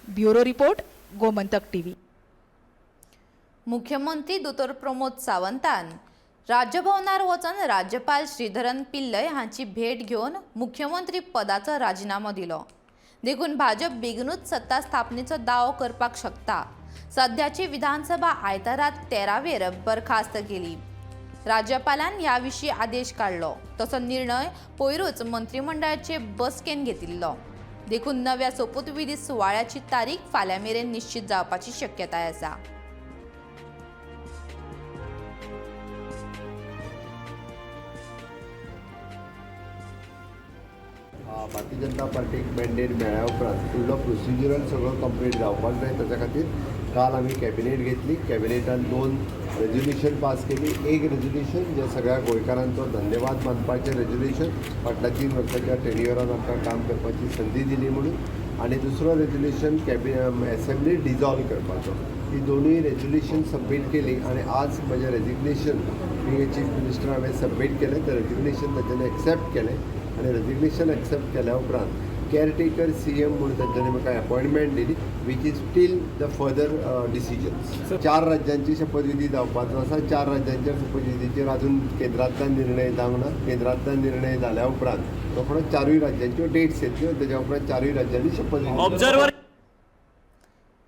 S10: Bureau report, Gomantak TV.
S1: मुख्यमंत्री दोतोर प्रमोद सावंतान राज्यभवनार वचून राज्यपाल श्रीधरन पिल्लय हांची भेट घेवन मुख्यमंत्री पदाचो राजिनामो दिलो. देखून भाजप बेगीनूच सत्ता स्थापनेचो दावो करपाक शकता. सध्याची विधानसभा आयतारा 13वेर बरखास्त केली. राज्यपालान ह्या विशीं आदेश काडलो. तसो निर्णय पयरूच मंत्रिमंडळाचे बसकेन घेतिल्लो. देखून नव्या सोपूतविधी सुवाळ्याची तारीख फाल्यां मेरेन निश्चित जावपाची शक्यताय आसा.
S15: भारतीय जनता पार्टीक मॅन्डेट मेळ्ळ्या उपरांत फुडलो प्रोसिजरल सगळो कंप्लीट जावपाक जाय. ताच्या खातीर काल आमी कॅबिनेट घेतली. कॅबिनेटान 2 रेजोल्युशन पास केली. एक रेजोल्युशन जे सगळ्या गोंयकारांचो धन्यवाद मानपाचें रेजोल्युशन, फाटल्या 3 वर्सांच्या टेन्युअरान आमकां काम करपाची संदी दिली म्हणून, आनी दुसरो रेजोल्युशन एसेंब्ली डिजॉल्व करपाचो. ही दोनूय रेजोल्युशन सबमीट केली आनी आज म्हजें रेजिग्नेशन बीइंग चीफ मिनिस्टर हांवें सबमीट केलें. तें रेजिग्नेशन तांच्यांनी एक्सेप्ट केलें आनी रेजिग्नेशन एक्सेप्ट केल्या उपरांत केअरटेकर सी एम म्हणून तांच्यांनी म्हाका अपॉयंटमेंट दिली, which is till the further decisions. 4 राज्यांची शपथविधी जावपाचो आसा. 4 राज्यांच्या शपथविधीचेर अजून केंद्रांतल्यान निर्णय जावंक ना. केंद्रांतल्यान निर्णय जाल्या उपरांत रोखडो 4 राज्यांच्यो डेट्स येतल्यो, तेज्या उपरांत 4 राज्यांनी शपथविधी.
S1: ऑब्जर्वर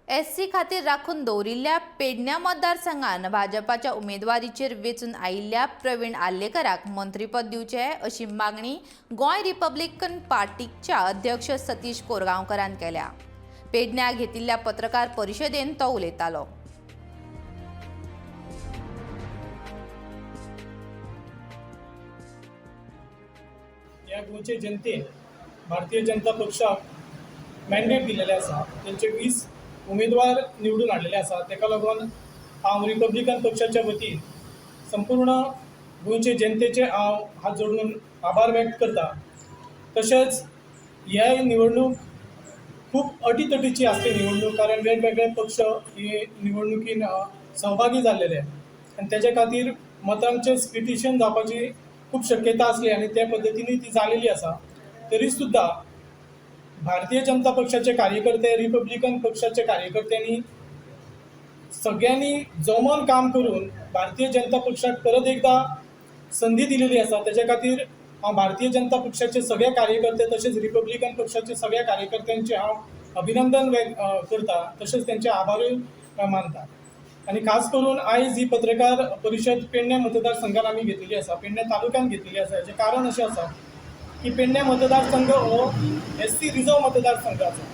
S1: एससी खातीर राखून दवरिल्ल्या पेडण्या मतदारसंघान भाजपाच्या उमेदवारीचेर वेंचून आयिल्ल्या प्रवीण आर्लेकराक मंत्रीपद दिवचें अशी मागणी गोंय रिपब्लिकन पार्टीच्या अध्यक्ष सतीश कोरगांवकरान केल्या. पेडण्या घेतिल्ल्या पत्रकार परिशदेन तो उलयतालो.
S16: गोंयचे जनतेन भारतीय जनता पक्षाक मॅन्डेट दिलेलें आसा. तेंचे 20 उमेदवार निवडून हाडलेले आसा. तेका लागून हांव रिपब्लिकन पक्षाच्या वतीन संपूर्ण गोंयचे जनतेचे हांव हात जोडून आभार व्यक्त करता. तशेंच हे निवडणूक खूब अटीतटीची आसली निवडणूक, कारण वेगवेगळे पक्ष हे निवडणुकीन सहभागी जाल्लेले आनी तेजे खातीर मतांचें स्पिटिशन जावपाची खूब शक्यता आसली आनी त्या पद्दतीन ती जालेली आसा. तरी सुद्दां भारतीय जनता पक्षाचे कार्यकर्ते, रिपब्लिकन पक्षाचे कार्यकर्त्यांनी सगळ्यांनी जमोन काम करून भारतीय जनता पक्षाक परत एकदा संदी दिलेली आसा. तेज्या खातीर हांव भारतीय जनता पक्षाचे सगळे कार्यकर्ते तशेंच रिपब्लिकन पक्षाचे सगळ्या कार्यकर्त्यांचे हांव अभिनंदन करता, तशेंच तेंचे आभारूय मानता. आनी खास करून आयज ही पत्रकार परिशद पेडणे मतदारसंघान आमी घेतलेली आसा, पेडणे तालुक्यान घेतलेली आसा. हेचें कारण अशें आसा की पेडणे मतदारसंघ हो SC reserve मतदारसंघ आसा.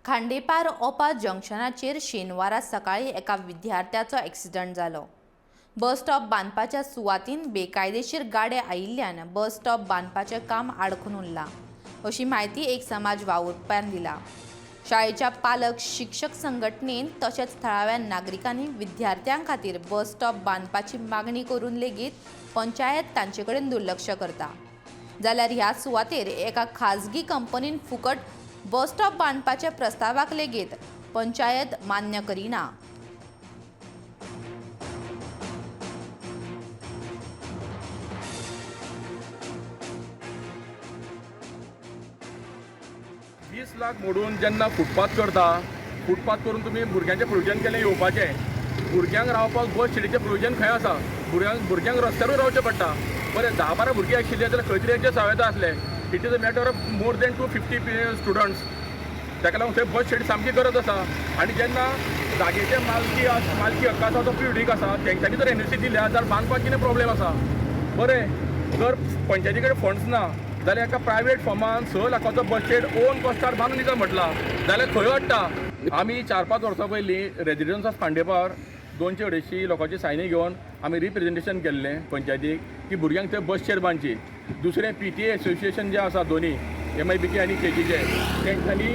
S1: खांडेपार ओपा जंक्शनाचेर शेनवारा सकाळी एका विद्यार्थ्याचो एक्सिडंट जालो. बस स्टॉप बांदपाच्या सुवातीन बेकायदेशीर गाडे आयिल्ल्यान बस स्टॉप बांदपाचें काम आडखून उरलां अशी म्हायती एक समाज वावुरप्यान दिला. शाळेच्या पालक शिक्षक संघटनेन तशेंच थळाव्या नागरिकांनी विद्यार्थ्यां खातीर बस स्टॉप बांदपाची मागणी करून लेगीत पंचायत तांचे कडेन दुर्लक्ष करता. जाल्यार ह्या सुवातेर एका खाजगी कंपनीन फुकट बस स्टॉप बांदपाच्या प्रस्तावाक लेगीत पंचायत मान्य करिना.
S17: वीस लाख मोडून जेन्ना फुटपाथ करता, फुटपाथ करून तुमी भुरग्यांचें प्रोविजन केलें येवपाचें, भुरग्यांक रावपाक बस शेडीचें प्रोविजन खंय आसा? भुरग्यांक रस्त्यारूय रावचें पडटा. बरें, 10-12 भुरगीं आशिल्लीं जाल्यार खंय तरी एडजस्ट जावं येता आसलें. It is a matter of more than 250 students. ताका लागून थंय बस शेड सामकी गरज आसा. आनी जेन्ना जागेचे मालकी हक्क आसा तो पिडीक आसा, तेंच्यांनी जर NOC दिल्या जाल्यार बांदपाक कितें प्रॉब्लेम आसा? बरें, जर पंचायती कडेन फंड्स ना जाल्यार एका प्रायवेट फॉर्मान 6 लाखाचो बस शेड ओन कॉस्टार बांदून दिता म्हटलां जाल्यार खंय वाडटा? आमी 4-5 वर्सां पयलीं रेजिडन्स ऑफ खांडेपार 200-250 लोकांची सायनी घेवन आमी रिप्रेजेंटेशन केल्लें पंचायतीक की भुरग्यांक थंय बस शेड बांदची. दुसरें PTA association जें आसा दोनी MIBK आनी KGJ तेंच्यांनी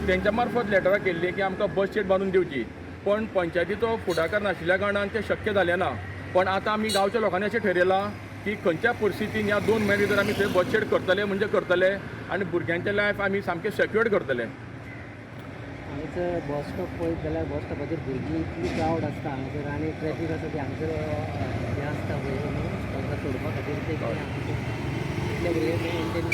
S17: तेंच्या मार्फत लेटरां केल्लीं की आमकां बस शेड बांदून दिवची, पण पंचायतीचो फुडाकार नाशिल्ल्या कारणान तें शक्य जालें ना. पण आतां आमी गांवच्या लोकांनी अशें ठरयलां की खंयच्या परिस्थितीन ह्या 2 म्हयन्या भितर आमी थंय बस शेड करतले म्हणजे करतले आनी भुरग्यांचें लायफ आमी सामकें सेक्युअर्ड करतले.
S18: हांगासर बस स्टॉप पळयत जाल्यार बस स्टॉपाचेर भुरगीं इतली क्रावड आसता हांगासर आनी ट्रॅफीक आसा ती हांगासर हें आसता पळय न्हू तांकां सोडपा खातीर ते इतले भुरगे मेनटेन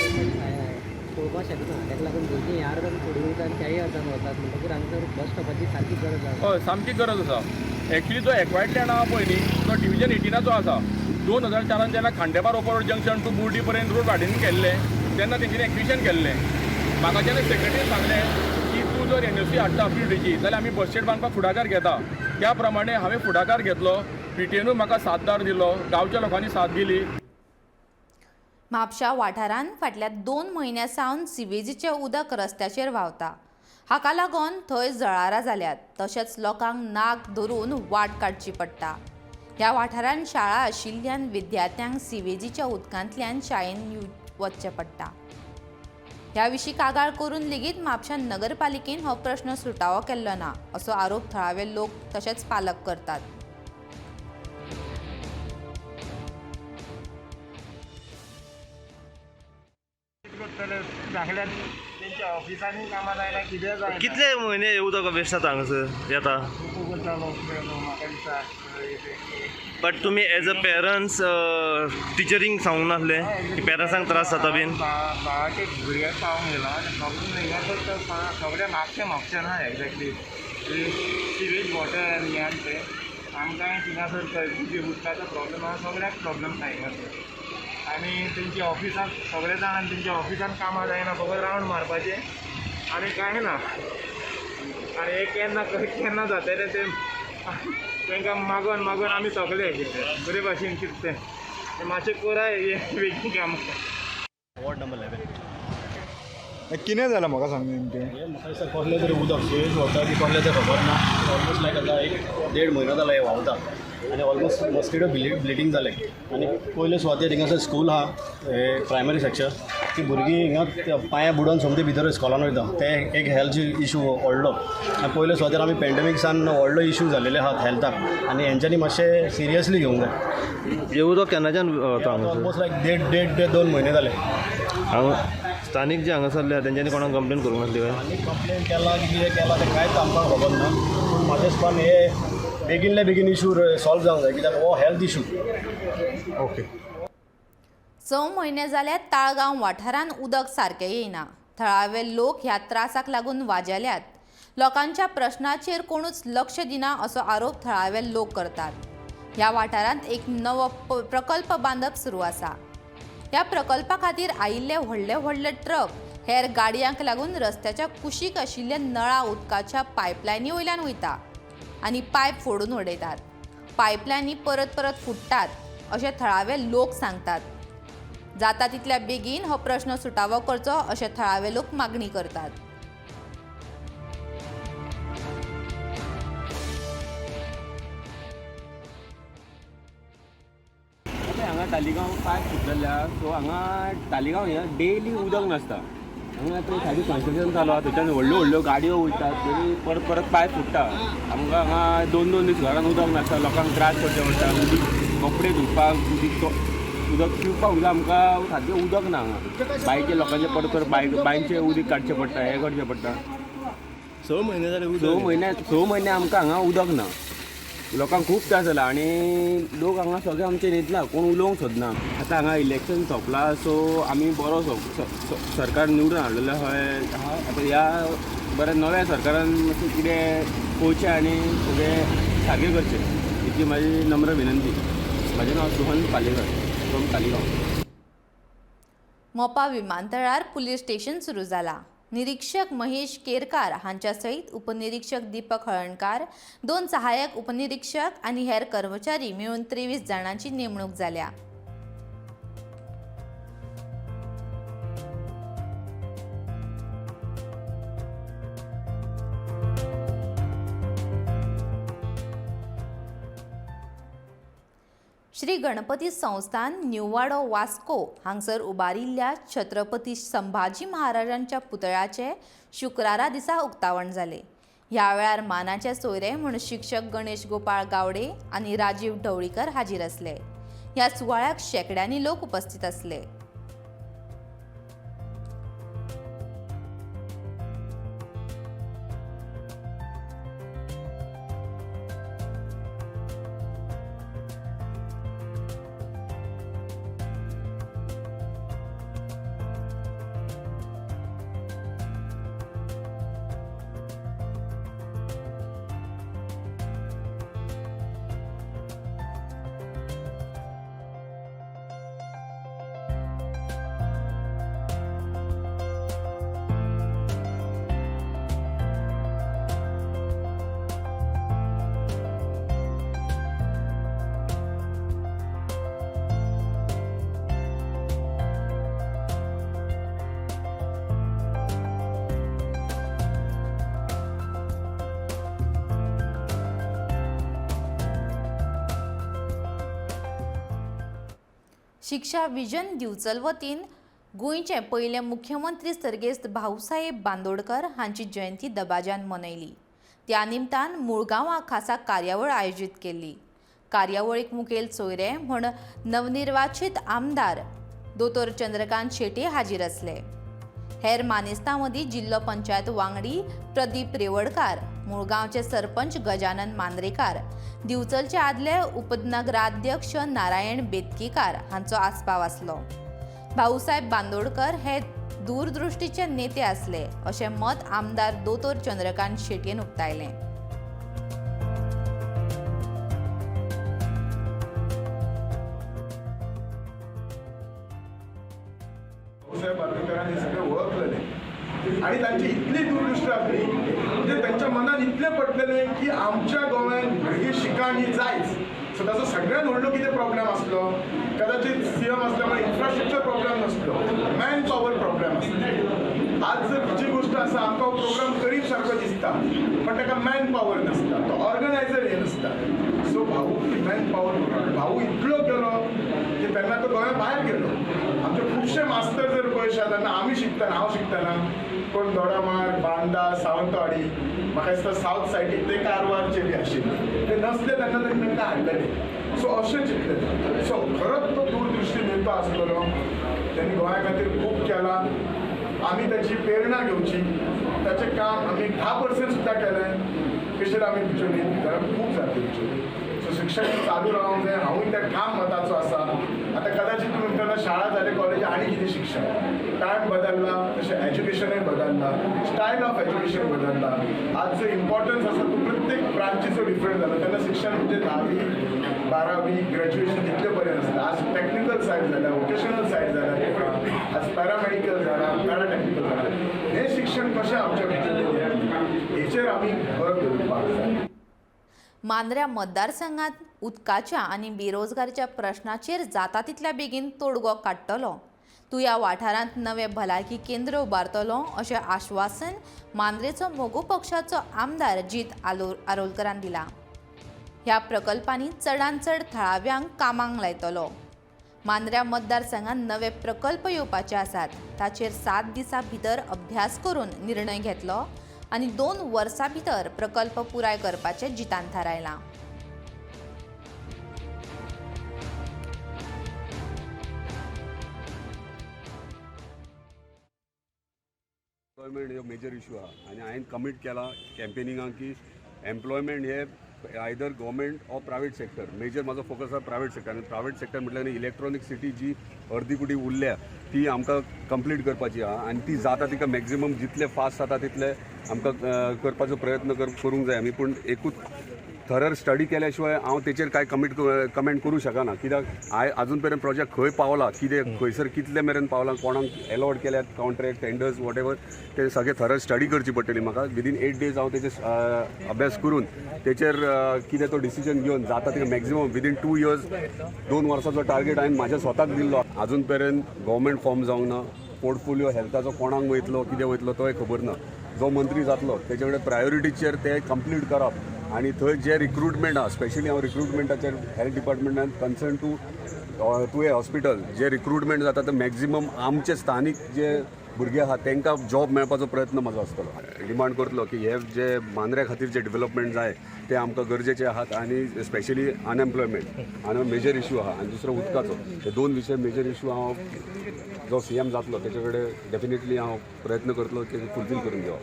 S18: पळोवपाक शकना. ताका लागून भुरगीं ह्या अर्दान सोडून वयता आनी त्याय अर्दान वतात, म्हणटकूच हांगासर बस स्टॉपाची सारकी गरज आसा.
S17: हय, सामकी गरज आसा. एक्चुली जो एक्वायर्ड लँड आसा पळय न्ही तो डिविजन 18चो आसा. 2004 जेन्ना Khandepar Opa road junction to Murdi पर्यंत रोड वाडेन केल्लें तेन्ना तेंच्यांनी एक्विशन केल्लें. म्हाका जेन्ना सेक्रेटरीन सांगलें की तूं जर NOC हाडटा पीडीची जाल्यार आमी बस शेड बांदपाक फुडाकार घेता, त्या प्रमाणे हांवें फुडाकार घेतलो. PTAनूय म्हाका साथदार दिलो, गांवच्या लोकांनी साथ दिली.
S1: म्हापशा वाठारांत फाटल्या 2 म्हयन्यां सावन सिवेजीचें उदक रस्त्याचेर व्हांवता. हाका लागून थंय जळारां जाल्यात, तशेंच लोकांक नाक धरून वाट काडची पडटा. ह्या वाठारांत शाळा आशिल्ल्यान विद्यार्थ्यांक सिवेजीच्या उदकांतल्यान शाळेंत वचचें पडटा. ह्या विशीं कागाळ करून लेगीत म्हापशा नगरपालिकेन हो प्रश्न सुटावो केल्लो ना असो आरोप थळावे लोक तशेंच पालक करतात.
S19: कितले म्हयने उदक वेस्ट जाता हांगासर येता? बट तुमी एज अ पेरंट्स टिचरींक सांगूंक नासलें की पेरंट्सांक त्रास जाता बीन?
S20: भावाचे भुरग्याक पावोवंक गेला सगळ्या म्हापशें म्हापशें ना एक्झॅक्टली सिवेज वॉटर आनी हें आनी तें आमकांय थिंगासर उदकाचो प्रॉब्लम आसा, सगळ्याक प्रॉब्लम आसा हिंगासर. आनी तेंच्या ऑफिसांत सगळे जाण आनी तेंच्या ऑफिसांत कामां जायना, फकत रावंड मारपाचें आनी कांय ना. आनी हे केन्ना केन्ना जातलें तें तांकां मागोन मागोन आमी सगळे कितें बरे भाशेन कितें तें मातशें कराय हें बेगीन काम.
S21: Ward number 11.
S8: कितें जालां म्हाका सांग नेमकें?
S21: म्हाका दिसता कसलें तरी उदक सिवेज व्हांवता की कसलें तें खबर ना. ऑलमोस्ट लायक आतां 1-1.5 म्हयनो जाला हें व्हांवता. आनी ऑलमोस्ट मॉस्किटो ब्लिडींग जालें. आनी पयले सुवातेर हिंगासर स्कूल आहा, प्रायमरी सेक्शन, ती भुरगीं हिंगा पांया बुडोवन सोमती भितर स्कॉलान वयता, तें एक हेल्थ इशू व्हडलो. आनी पयले सुवातेर आमी पेंडेमिक्सान व्हडलो इशू जाल्लेले आहात हेल्थाक, आनी हेंच्यांनी मातशें सिरियसली घेवंक जाय.
S19: हें उदक केन्नाच्यान वता हांगासर?
S21: ऑलमोस्ट लायक देड ते 2 म्हयने जाले.
S19: हांगा स्थानीक जे हांगासरले आहा तेंच्यांनी कोणाक कंप्लेन करूंक नासली काय?
S21: आनी कंप्लेन केला की कितें केलां तें कांयच आमकां खबर ना, पूण म्हाज्या हिसपान हे बेगीनल्या बेगीन इशू सॉल्व जावंक जाय, कित्याक हो हेल्थ इशू.
S19: ओके.
S1: 6 म्हयने जाल्यार ताळगांव वाठारांत उदक सारकें येयना. थळावे लोक ह्या त्रासाक लागून वाजेल्यात. लोकांच्या प्रश्नाचेर कोणूच लक्ष दिना असो आरोप थळावे लोक करतात. ह्या वाठारांत एक नवो प्रकल्प बांदप सुरू आसा. ह्या प्रकल्पा खातीर आयिल्ले व्हडले व्हडले ट्रक हेर गाडयांक लागून रस्त्याच्या कुशीक आशिल्ल्या नळा उदकाच्या पायपलायनी वयल्यान वयता आनी पायप फोडून उडयतात. पायपलायनी परत परत फुट्टात अशें थळावे लोक सांगतात. जाता तितल्या बेगीन हो प्रश्न सुटावो करचो अशें थळावे लोक मागणी करतात.
S3: हांगा तालिगांव पायप फुटलेले आहा, सो हांगा तालिगांव हिंगा डेली उदक नासता. हांगा थंय सायडीन कन्स्ट्रक्शन चालू आहा, थंयच्यान व्हडल्यो व्हडल्यो गाडयो वयतात, तरी परत परत पायप फुट्टा. आमकां हांगा 2-2 दीस घरान उदक नासता, लोकांक त्रास करचे पडटा. उदीक कपडे धुवपाक, उदीक उदक पिवपाक सुद्दां आमकां सारकें उदक ना हांगा. बांयचे लोकांचे परत परत बांयचें उदीक काडचें पडटा, हें करचें पडटा.
S19: 6 म्हयने जाले.
S3: 6 म्हयने आमकां हांगा उदक ना, लोकांक खूब त्रास जाला आनी लोक हांगा सगळे आमचे न्हिदला, कोण उलोवंक सोदना. आतां हांगा इलेक्शन सोंपलां, सो आमी बरो सरकार निवडून हाडलेलो आहा. आतां ह्या बऱ्या नव्या सरकारान मातशें कितें पळोवचें आनी सगळें सारकें करचें, इतली म्हाजी नम्र विनंती. म्हाजें नांव सोहन पालेकर फ्रॉम तालिगांव.
S1: मोपा विमानतळार पुलीस स्टेशन सुरू जाला. निरीक्षक महेश केरकार हांच्या सयत उपनिरीक्षक दीपक हळणकार, 2 सहाय्यक उपनिरीक्षक आनी हेर कर्मचारी मेळून 23 जाणांची नेमणूक जाल्या. श्री गणपती संस्थान न्यूवाडो वास्को हांगसर उबारिल्ल्या छत्रपती संभाजी महाराजांच्या पुतळ्याचे शुक्रारा दिसा उक्तावण जालें. ह्या वेळार मानाचे सोयरे म्हूण शिक्षक गणेश गोपाळ गावडे आनी राजीव ढवळीकर हाजीर आसले. ह्या सुवाळ्याक शेंकड्यांनी लोक उपस्थित आसले. शिक्षा विजन दिवचल वतीन गोंयचे पयले मुख्यमंत्री सर्गेस्त भाऊसाहेब बांदोडकर हांची जयंती दबाज्यान मनयली. त्या निमतान मुळगांवां खासा कार्यावळ आयोजीत केल्ली. कार्यावळीक मुखेल सोयरे म्हूण नवनिर्वाचित आमदार दोतोर चंद्रकांत शेट्ये हाजीर आसले. हेर मानेस्तां मदीं जिल्लो पंचायत वांगडी प्रदीप रेवडकार, मुळगांवचे सरपंच गजानन मांद्रेकार, दिवचलचे आदले उपनगराध्यक्ष नारायण बेतकीकार हांचो आस्पाव आसलो. भाऊसाहेब बांदोडकर हे दूरदृष्टीचे नेते आसले अशें मत आमदार दोतोर चंद्रकांत शेट्येन उक्तायलें.
S8: भाऊसाहेब बांदोडकरांनी सगळें वळखलेलें आनी तांची इतली दूरदृष्टी आसली, म्हणजे तांच्या मनान इतलें पडलेलें की आमच्या गोंयांत भुरगीं शिकांक ही जायच. सो ताचो सगळ्यात व्हडलो कितें प्रॉब्लेम आसलो, कदाचित सी एम आसल्यामुळे इन्फ्रास्ट्रक्चर प्रॉब्लेम नासलो, मॅन पॉवर प्रॉब्लेम आसलो. आज जर जी गोश्ट आसा, आमकां हो प्रोग्राम करीत सारको दिसता, पण ताका मॅन पॉवर नासता, तो ऑर्गनायझर हे नासता. सो भाऊ भाऊकी मॅन पावर. भाऊ इतलो गेलो की तेन्ना तो गोंया भायर गेलो. आमचे खुबशे मास्तर जर पळयशात तेन्ना आमी शिकतना, हांव शिकतना कोण दोडामार्ग, बांदा, सावंतवाडी, म्हाका दिसता सावथ सायडीक ते कारवारचे बी आशिल्ले, ते नसले तेन्ना तांणी तांकां हाडलेले. सो अशें चिंतलें. सो खरोच तो दूरदृश्टी नेतो आसलेलो, त्यांनी गोंया खातीर खूब केलां. आमी ताची प्रेरणा घेवची, ताचें काम आमी 10% सुद्दां केलें कशें आमी दिवच्यो न्ही जाल्यार खूब जातली दिवच्यो. सो शिक्षण चालू रावंक जाय. हांवूय त्या ठाम मताचो आसा. आतां कदाचित तुमी म्हणटना शाळा जाले, कॉलेज आनी कितें शिक्षण, टायम बदलला तशें एज्युकेशनूय बदलला, स्टायल ऑफ एज्युकेशन बदलला. आज जो इम्पॉर्टन्स आसा तो प्रत्येक ब्रांचीचो डिफरंट जाला. तेन्ना शिक्षण म्हणजे 10वी 12वी ग्रॅज्युएशन तितले पर्यंत आसता. आज टॅक्निकल सायड जाल्या, वोकेशनल सायड जाल्या, आज पॅरामेडिकल जाला, पॅराटॅक्निकल जाला. हें शिक्षण कशें आमच्या भितर हेचेर आमी भर दवरपाक जाय.
S1: मांद्र्या मतदारसंघात उदकाच्या आनी बेरोजगारीच्या प्रश्नाचेर जाता तितल्या बेगीन तोडगो काडटलो. तुया वाठारांत नवें भलायकी केंद्र उबारतलो अशें आश्वासन मांद्रेचो मगो पक्षाचो आमदार जीत आरोलकरान दिला. ह्या प्रकल्पांनी चडांत चड थळाव्यांक कामाक लायतलो. मांद्र्या मतदारसंघात नवे प्रकल्प येवपाचे आसात, ताचेर 7 दिसां भितर अभ्यास करून निर्णय घेतलो आनी 2 वर्सां भितर प्रकल्प पुराय करपाचें जितान थारायलां.
S2: एम्प्लॉयमेंट हो मेजर इशू आहा आनी हांवें कमीट केला कॅम्पेनिंगाक की एम्प्लॉयमेंट हे either government or private sector. Major म्हाजो फोकस आसा प्रायवेट सेक्टर. आनी प्रायवेट सेक्टर म्हटल्यार इलेक्ट्रॉनीक सिटी जी अर्दी कुटी उरल्या ती आमकां कंप्लीट करपाची आहा आनी ती जाता तिका मॅक्झिमम जितले फास्ट जाता तितले आमकां करपाचो प्रयत्न करूंक जाय आमी. पूण एकूच थरर स्टडी केल्या शिवाय हांव तेचेर कांय कमेंट करूं शकना, कित्याक हांवें आजून मेरेन प्रोजेक्ट खंय पावला, कितें खंयसर कितले मेरेन पावला, कोणाक एलॉट केल्यात कॉन्ट्रॅक्ट, टेंडर्स, what ever, ते सगळे थरर स्टडी करची पडटली म्हाका. विदीन 8 डेज हांव तेचेर अभ्यास करून तेचेर कितें तो डिसिजन घेवन जाता तिका मॅक्झिमम विदीन 2 इयर्स, 2 वर्सांचो टार्गेट हांवें म्हाज्या स्वताक दिल्लो. आजून मेरेन गव्हर्मेंट फॉर्म जावंक ना, पोर्टफोलियो हेल्थाचो कोणाक वयतलो, कितें वयतलो तोय खबर ना. जो मंत्री जातलो तेचे कडेन प्रायोरिटीचेर ते कंप्लीट करप आनी थंय जे रिक्रुटमेंट आहा, स्पेशली हांव रिक्रुटमेंटाचेर हेल्थ डिपार्टमेंटान कन्सर्न टू तुवें हॉस्पिटल जे रिक्रुटमेंट जाता ते मॅक्झिमम आमचे स्थानीक जे भुरगे आहा तांकां जॉब मेळपाचो प्रयत्न म्हाजो आसतलो. डिमांड करतलो की हे जे मांद्र्या खातीर जे डेवलपमेंट जाय ते आमकां गरजेचे आहात आनी स्पेशली अनएम्प्लॉयमेंट आनी मेजर इशू आहा आनी दुसरो उदकाचो. हे 2 विशय मेजर इशू हांव जो सीएम जातलो तेचे कडेन डेफिनेटली हांव प्रयत्न करतलो की फुलफील करून घेवप.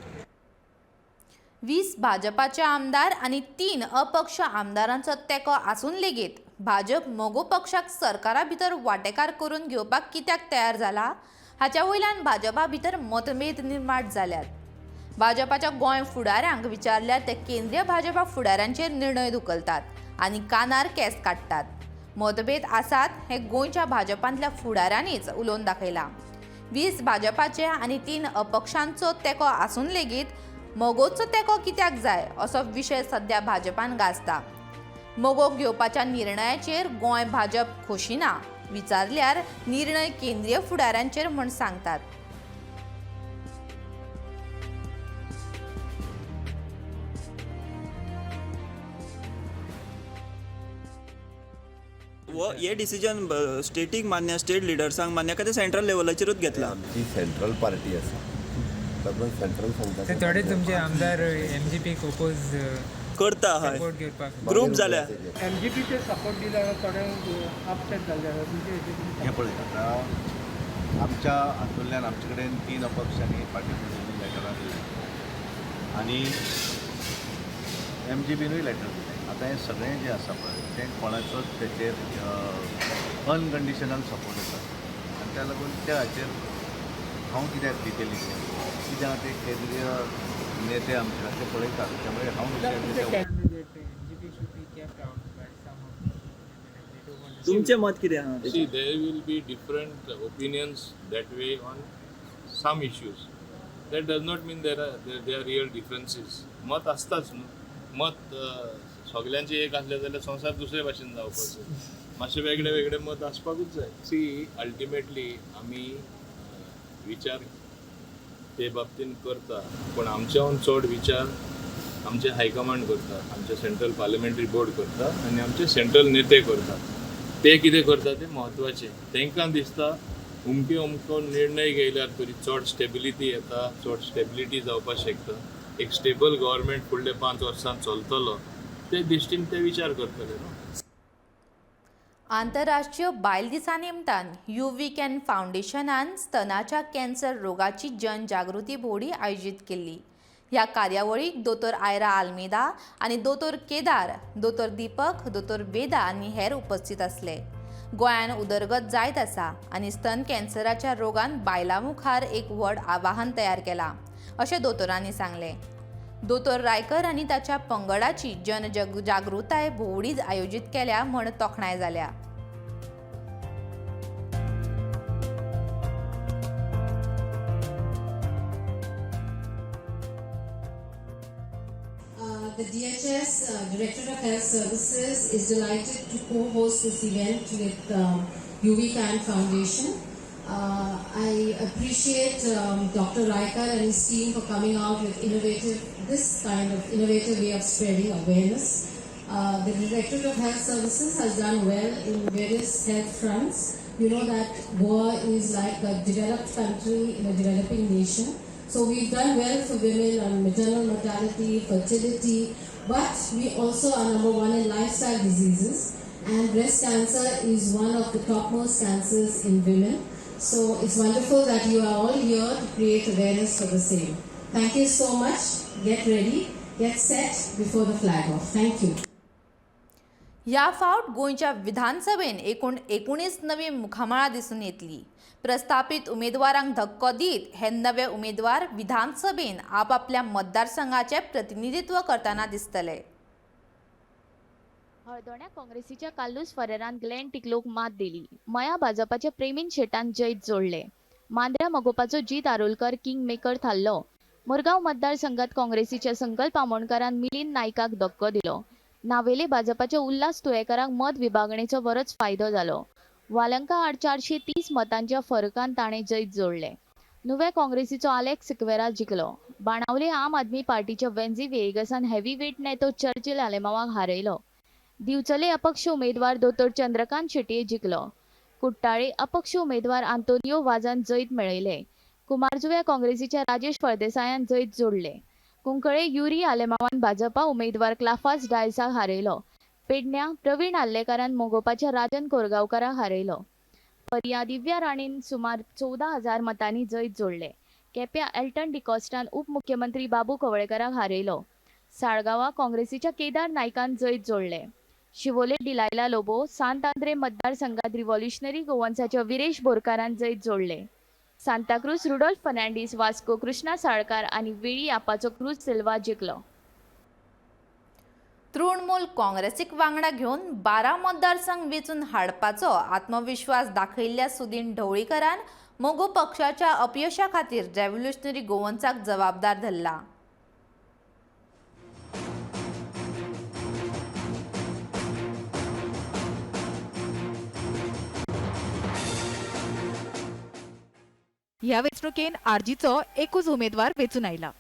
S1: 20 भाजपाचे आमदार आनी 3 अपक्ष आमदारांचो तेंको आसून लेगीत भाजप मगो पक्षाक सरकारा भितर वांटेकार करून घेवपाक कित्याक तयार जाला हाच्या वयल्यान भाजपा भितर मतभेद निर्माण जाल्यात. भाजपाच्या गोंय फुडाऱ्यांक विचारल्यार ते केंद्रीय भाजपा फुडाऱ्यांचेर निर्णय धुकलतात आनी कानार केंस काडटात. मतभेद आसात हे गोंयच्या भाजपांतल्या फुडाऱ्यांनीच उलोवन दाखयलां. 20 भाजपाचे आनी 3 अपक्षांचो तेंको आसून लेगीत मगोचो तेंको कित्याक जाय असो विशय सध्या भाजपान गाजता. मगोक घेवपाच्या निर्णयाचेर गोंय भाजप खोशी ना, विचारल्यार निर्णय केंद्रीय फुडाऱ्यांचेर म्हूण सांगतात.
S22: हे डिसिजन स्टेटीक मान्य, स्टेट लिडर्सांक मान्य काय ते सेंट्रल लेवलाचेरूच घेतला?
S15: आमची सेंट्रल पार्टी आसा, सेंट्रल सांगता.
S23: थोडे तुमचे आमदार एमजीपीक ओपोज
S22: करता, ग्रुप जाल्या
S23: एमजीपीचे सपोर्ट दिल्यार थोडे अपसेट जाल्ले.
S4: हें पळय, आतां आमच्या हातूंतल्यान आमचे कडेन 3 अपक्षांनी पार्टी लेटरां दिलीं आनी एमजीपीनूय लेटर दिलें. आतां हें सगळें जें आसा पळय तें कोणाचोच तेचेर अनकंडिशनल सपोर्ट आसा आनी त्या लागून त्या हाचेर हांव कित्याक डिटेली कित्याक ते केंद्रीय नेते आमचे ते पळयतात, त्यामुळे हांव
S22: तुमचें मत कितें आहा?
S24: See, there will be different opinions that way on some issues. That does not mean there are real differences. मत आसताच न्हू, मत सगल्यांचें एक आसलें जाल्यार संवसार दुसरे भाशेन जावपाचो. मातशें वेगळे वेगळे मत आसपाकूच जाय. सी, अल्टिमेटली आमी विचार ते बाबतीन करता, पूण आमच्याहून चड विचार आमचे हायकमांड करता, आमचे सेंट्रल पार्लमेंटरी बोर्ड करता आनी आमचे सेंट्रल नेते करता. ते कितें करता तें म्हत्वाचें. तांकां दिसता अमके अमको निर्णय घेयल्यार तरी चड स्टेबिलिटी येता, चड स्टेबिलिटी जावपाक शकता, एक स्टेबल गव्हर्मेंट फुडले 5 वर्सां चलतलो, ते दृश्टीन ते विचार करतले न्हू.
S1: आंतरराष्ट्रीय बायल दिसा निमतान युवी can फावंडेशनान स्तनाच्या कॅन्सर रोगाची जनजागृती भोवडी आयोजीत केल्ली. ह्या कार्यावळीक दोतोर आयरा आल्मेदा आनी दोतोर केदार, दोतोर दीपक, दोतोर वेदा आनी हेर उपस्थित आसले. गोंयान उदरगत जायत आसा आनी स्तन कॅन्सराच्या रोगान बायलां मुखार एक व्हड आवाहन तयार केलां अशें दोतोरांनी सांगलें. दोतोर रायकर आनी ताच्या पंगडाची जनजागृताय भोंवडी आयोजीत केल्या म्हण तोखणाय जाल्या.
S5: The DHS Directorate of Health Services is delighted to co-host this event with YouWeCan Foundation. I appreciate Dr. Raikar and his team for coming out with this kind of innovative way of spreading awareness. The Directorate of Health Services has done well in various health fronts. You know that Goa is like a developed country in a developing nation. So we've done well for women on maternal mortality, fertility, but we also are number 1 in lifestyle diseases, and breast cancer is one of the topmost cancers in women. So it's wonderful that you are all here to create awareness for the same. Thank you so much. Get ready, get set before the flag off. Thank you.
S1: ह्या फावट गोंयच्या विधानसभेन एकूण 19 नवी मुखामळां दिसून येतली. प्रस्थापित उमेदवारांक धक्को दीत हे नवे उमेदवार विधानसभेन आपापल्या मतदारसंघाचे प्रतिनिधित्व करतना दिसतले.
S6: हळदोण्या काँग्रेसीच्या कार्लुस फरेरान ग्लेन टिकलोक मात दिली. मया भाजपाच्या प्रेमीन शेटान जैत जोडले. मांद्र्या मगोपाचो जीत आरोलकर किंग मेकर थारलो. मुरगांव मतदारसंघात काँग्रेसीच्या संकल्प आमोणकारान मिलिंद नायकाक धक्को दिलो. नावेले भाजपाच्या उल्हास तुयेकाराक मत विभागणेचो बरोच फायदो जालो. वालंका आड 430 मतांच्या फरकान ताणें जैत जोडलें. नुवें काँग्रेसीचो आलेक्स सिक्वेरा जिखलो. बाणावले आम आदमी पार्टीच्या वेन्झी व्हिएगसान हेवीवेट नेतो चर्चिल आलेमावाक हारयलो. दिवचले अपक्ष उमेदवार दोतोर चंद्रकांत शेटये जिखलो. कुट्टाळे अपक्ष उमेदवार आंतोनियो वाजान जैत मेळयलें. कुमारजुव्या काँग्रेसीच्या राजेश फळदेसायान जैत जोडलें. कुंकळे युरी आलेमावान भाजपा उमेदवार क्लाफास डायसाक हारयलो. पेडण्या प्रवीण आर्लेकारान मोगोपाच्या राजन कोरगांवकाराक हारयलो. पर्या दिव्या राणीन सुमार 14,000 मतांनी जैत जोडलें. केप्यां एल्टन डिकॉस्टान उपमुख्यमंत्री बाबू कवळेकाराक हारयलो. साळगांवा काँग्रेसीच्या केदार नायकान जैत जोडलें. शिवोले डिलायला लोबो सांत आंद्रे मतदारसंघात रिव्हॉल्युशनरी गोवन्साच्या विरेश बोरकारान जैत जोडलें. सांताक्रूज रुडोल्फ फर्नांडीस, वास्को कृष्णा साळकार आनी वेळी आपाचो क्रूज सिल्वा जिखलो.
S1: तृणमूल काँग्रेसीक वांगडा घेवन 12 मतदारसंघ वेंचून हाडपाचो आत्मविश्वास दाखयिल्ल्या सुदीन ढवळीकरान मगो पक्षाच्या अपयशा खातीर रेव्होल्युशनरी गोवन्साक जबाबदार धरला.
S10: ह्या वेंचणुकेन आरजीचो एकूच उमेदवार वेंचून आयला.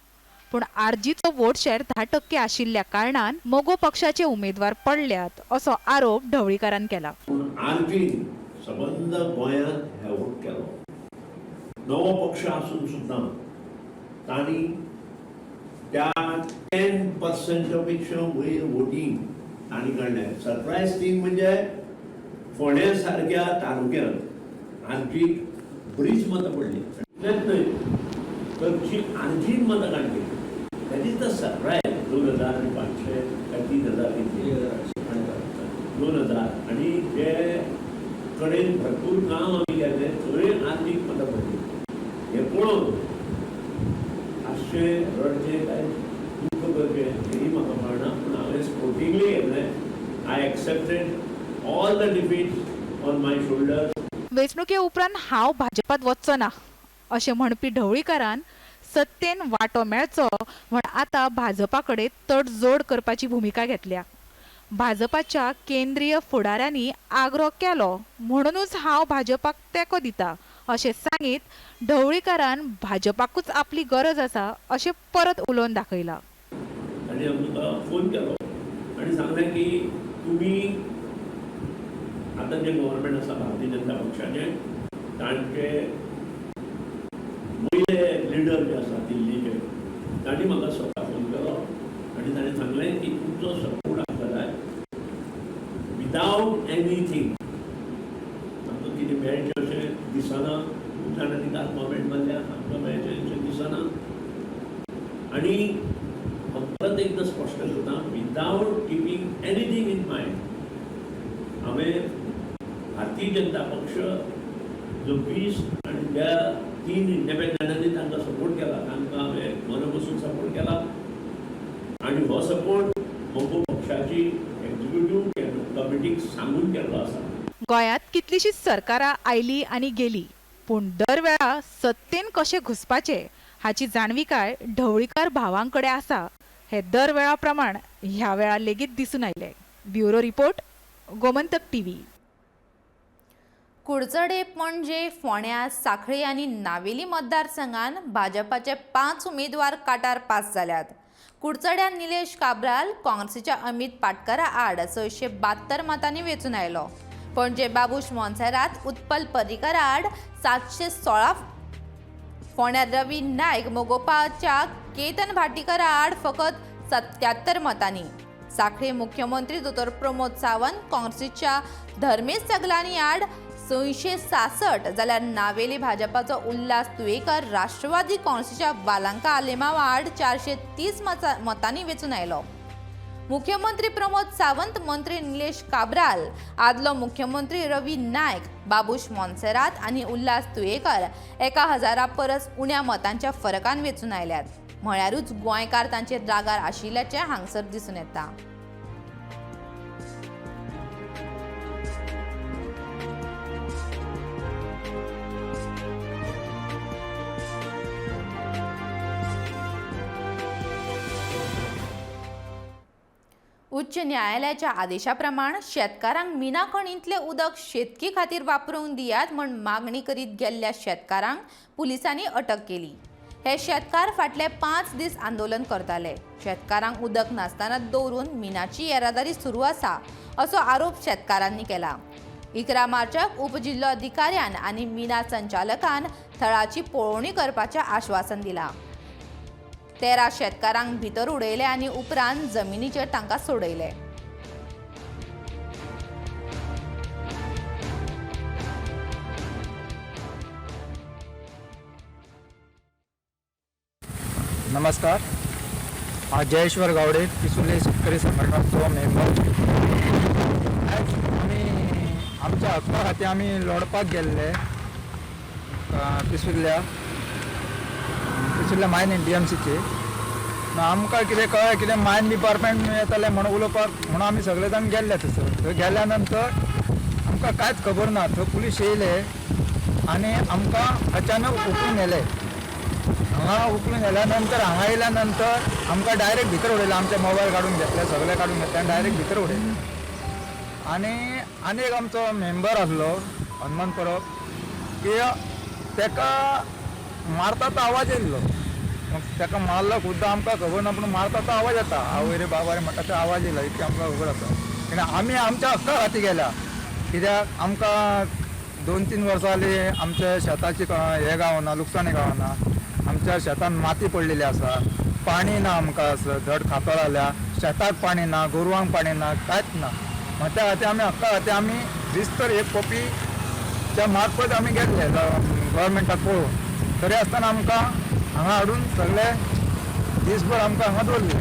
S10: पूण आरजीचो वोट शेअर 10% आशिल्ल्या कारणान मगो पक्षाचे उमेदवार पडल्यात असो आरोप ढवळीकारान केला.
S7: आरजीन सबंद गोंयांत हेवोट केलो. नवो पक्ष आसून सुद्दां तांणी त्या 10% पेक्षा वयर वोटींग तांणी काडलें. सरप्रायज थींग म्हणजे फोंड्या सारक्या तालुक्यांत आरजीक बरीच मतां पडली. इतलेंच न्हय तर जी आरजीन मतां काडली that is the surprise. 2,500 काय 3,000 कितले 2,000 आनी जे कडेन भरपूर काम आमी केलें थंय आरजीक मतां पडली. हें पळोवन हांसचें रडचें काय दुख्ख करचें हेंय म्हाका कळना, पूण हांवें स्पोर्टिंगली घेतलें. I accepted all the defeats on my shoulders.
S10: वेंचणुके उपरांत हांव भाजपात वचचो ना अशें म्हणपी ढवळीकारान सत्तेन वांटो मेळचो म्हण आतां भाजपा कडेन तडजोड करपाची भुमिका घेतल्या. भाजपाच्या केंद्रीय फुडाऱ्यांनी आग्रो केलो म्हणूनच हांव भाजपाक तेंको दिता अशें सांगीत ढवळीकारान भाजपाकूच आपली गरज आसा अशें परत उलोवन दाखयलां.
S7: आनी तांणी आमकां फोन केलो आनी सांगलें की तुमी आतां जें गव्हर्मेंट आसा भारतीय जनता पक्षाचें, तांचे वयले लिडर जे आसा दिल्लीचे, तांणी म्हाका स्वता फोन केलो आनी ताणें सांगलें की तुमचो सपोर्ट आमकां जाय विदावट एनीथींग. आमकां कितें मेळचें अशें दिसना, खूब जाणांनी काल कॉमेंट मारल्या, आमकां मेळचें अशें दिसना. आनी हांव परत एकदां स्पश्ट करता, without keeping anything in mind हांवें भारतीय जनता पक्ष जो 20 आनी ज्या 3 इंडिपेंडंटांनी तांकां सपोर्ट केला, तांकां हांवें मना पसून सपोर्ट केला आनी हो सपोर्ट मगो पक्षाची एक्झिक्युटीव कमिटीक सांगून केल्लो आसा.
S10: गोंयांत कितलीशीच सरकारां आयली आनी गेली, पूण दर वेळा सत्तेन कशें घुसपाचें हाची जाणविकाय ढवळीकार भावांकडे आसा हे दर वेळा प्रमाण ह्या वेळा लेगीत दिसून आयलें. Bureau report, Gomantak TV.
S1: Curchorem, Panaji, फोंड्या, सांखळी आनी नावेली मतदारसंघान भाजपाचे 5 उमेदवार काटार पास जाल्यात. कुडचड्यान निलेश काब्राल काँग्रेसीच्या अमित पाटकरा आड 672 मतांनी वेंचून आयलो. पणजे बाबूश मोन्सेरात उत्पल पर्रीकर आड 716, फोंड्यार रवी नायक मोगोपाच्या केतन भाटीकर आड फकत 77 मतांनी. सांखळी मुख्यमंत्री दोतोर प्रमोद सावंत काँग्रेसीच्या धर्मेश सगलानी आड 666, जाल्यार नावेली भाजपाचो उल्हास तुयेकर राष्ट्रवादी काँग्रेसीच्या बालांका आलेमाव आड 430 मतांनी वेंचून आयलो. मुख्यमंत्री प्रमोद सावंत, मंत्री निलेश काब्राल, आदलो मुख्यमंत्री रवी नायक, बाबूश मोन्सेरात आनी उल्हास तुयेकर 1000 परस उण्या मतांच्या फरकान वेंचून आयल्यात. म्हळ्यारूच गोंयकार तांचेर रागार आशिल्ल्याचें हांगसर दिसून येता. उच्च न्यायालयाच्या आदेशा प्रमाण शेतकारांक मिना खणींतलें उदक शेतकी खातीर वापरूंक दियात म्हूण मागणी करीत गेल्ल्या शेतकारांक पुलिसांनी अटक केली. हे शेतकार फाटले 5 दीस आंदोलन करताले. शेतकारांक उदक नासतना दवरून मिनाची येरादारी सुरू आसा असो आरोप शेतकारांनी केला. 11 मार्चाक उपजिल्लोधिकाऱ्यान आनी मिना संचालकान थळाची पळोवणी करपाचें आश्वासन दिलां. 13 शेतकारांक भितर उडयले आनी उपरांत जमिनीचेर तांकां सोडयले.
S9: नमस्कार, हांव जयेश्वर गावडे, पिसुर्ले शेतकरी संघटनाचो मेंबर. आयज आमी आमच्या हक्का खातीर आमी लढपाक गेल्ले पिसुर्ल्या मायन DMCचे. आमकां कितें कळ्ळें कितें मायन डिपार्टमेंट येतालें म्हणून उलोवपाक म्हणून आमी सगळे जाण गेल्ले थंयसर. थंय गेल्या नंतर आमकां कांयच खबर ना. थंय पुलीस येयले आनी आमकां अचानक उखलून व्हेले. हांगा उखलून व्हेल्या नंतर हांगा येयल्या नंतर आमकां डायरेक्ट भितर उडयलें. आमचे मोबायल काडून घेतले, सगळे काडून घेतले आनी डायरेक्ट भितर उडयले. आनी आनी एक आमचो मेंबर आसलो हनुमान परब, की तेका मारता तो आवाज येयल्लो. ताका मारलो खुद्द आमकां खबर ना, पूण मारता तो आवाज येता, आवय रे बाबा रे म्हणटा तो आवाज येयला, इतकें आमकां खबर आसा. आनी आमी आमच्या हक्का खातीर गेल्या, कित्याक आमकां 2-3 वर्सां जालीं आमच्या शेताची हें गावना, लुकसाणी गावना. आमच्या शेतान माती पडलेली आसा, पाणी ना आमकां, धड खातो जाल्या, शेताक पाणी ना, गोरवांक पाणी ना, कांयच ना. मग त्या खातीर आमी हक्का खातीर आमी रिस्तर एक कॉपीच्या मार्फत आमी गेल्ले गव्हर्मेंटाक पळोवन. तरी आसतना आमकां हांगा हाडून सगळे दीसभर आमकां हांगा दवरले.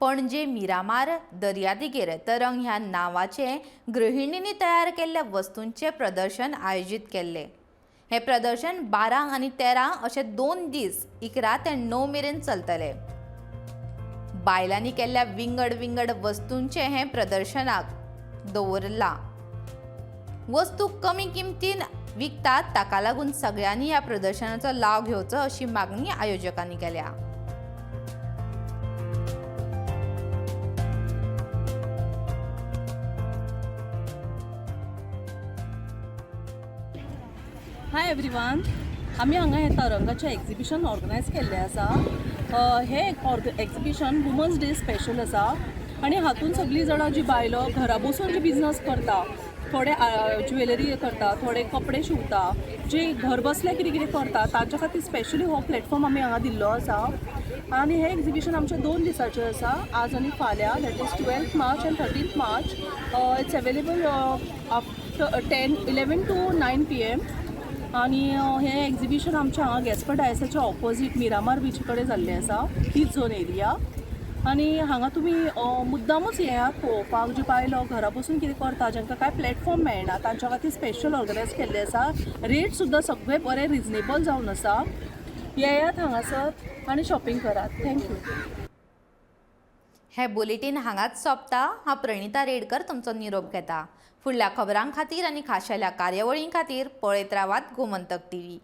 S1: पणजे मिरामार दर्यादेगेर तरंग ह्या नांवाचे गृहिणींनी तयार केल्ल्या वस्तूंचें प्रदर्शन आयोजीत केल्लें. हें प्रदर्शन 12 आनी 13 अशे 2 दीस 11 ते 9 मेरेन चलतलें. बायलांनी केल्ल्या विंगड विंगड वस्तूंचें हें प्रदर्शनाक दवरलां. वस्तू कमी किमतीन विकतात, ताका लागून सगळ्यांनी ह्या प्रदर्शनाचो लाव घेवचो अशी मागणी आयोजकांनी केल्या.
S11: Hi everyone, आमी हांगा हें तरंगाचें एग्जिबिशन ऑर्गनायज केल्लें आसा. हें एग्जिबिशन वुमन्स डे स्पेशल आसा आनी हातूंत सगळीं जाणां जी बायलो घरा बसून जी बिजनस करता, थोडे ज्वेलरी करता, थोडे कपडे शिंवता, जे घर बसले कितें कितें करता, तांच्या खातीर स्पेशली हो प्लॅटफॉर्म आमी हांगा दिल्लो आसा. आनी हें एग्जिबिशन आमचें 2 दिसाचें आसा, आज आनी फाल्यां, that is 12th March and 13th March. It's available after 10, 11 to 9 PM. आनी हें एग्जिबिशन आमच्या हांगा गॅस्पर डायसाच्या ऑपोजीट मिरामार बिची कडेन जाल्लें आसा, तीच झोन एरिया. आनी हांगा तुमी मुद्दामूच येयात पळोवपाक. जी बायलो घरा बसून कितें करता, जांकां कांय प्लॅटफॉर्म मेळना, तांच्या खातीर स्पेशल ऑर्गनायज केल्लें आसा. रेट सुद्दां सगळे बरे रिजनेबल जावन आसा. येयात हांगासर आनी शॉपिंग करात. Thank you.
S1: हें बुलेटीन हांगाच सोंपता. हांव प्रणिता रेडकर तुमचो निरोप घेता. फुडल्या खबरां खातीर आनी खाशेल्या कार्यावळीं खातीर पळयत रावात गोमंतक टीव्ही.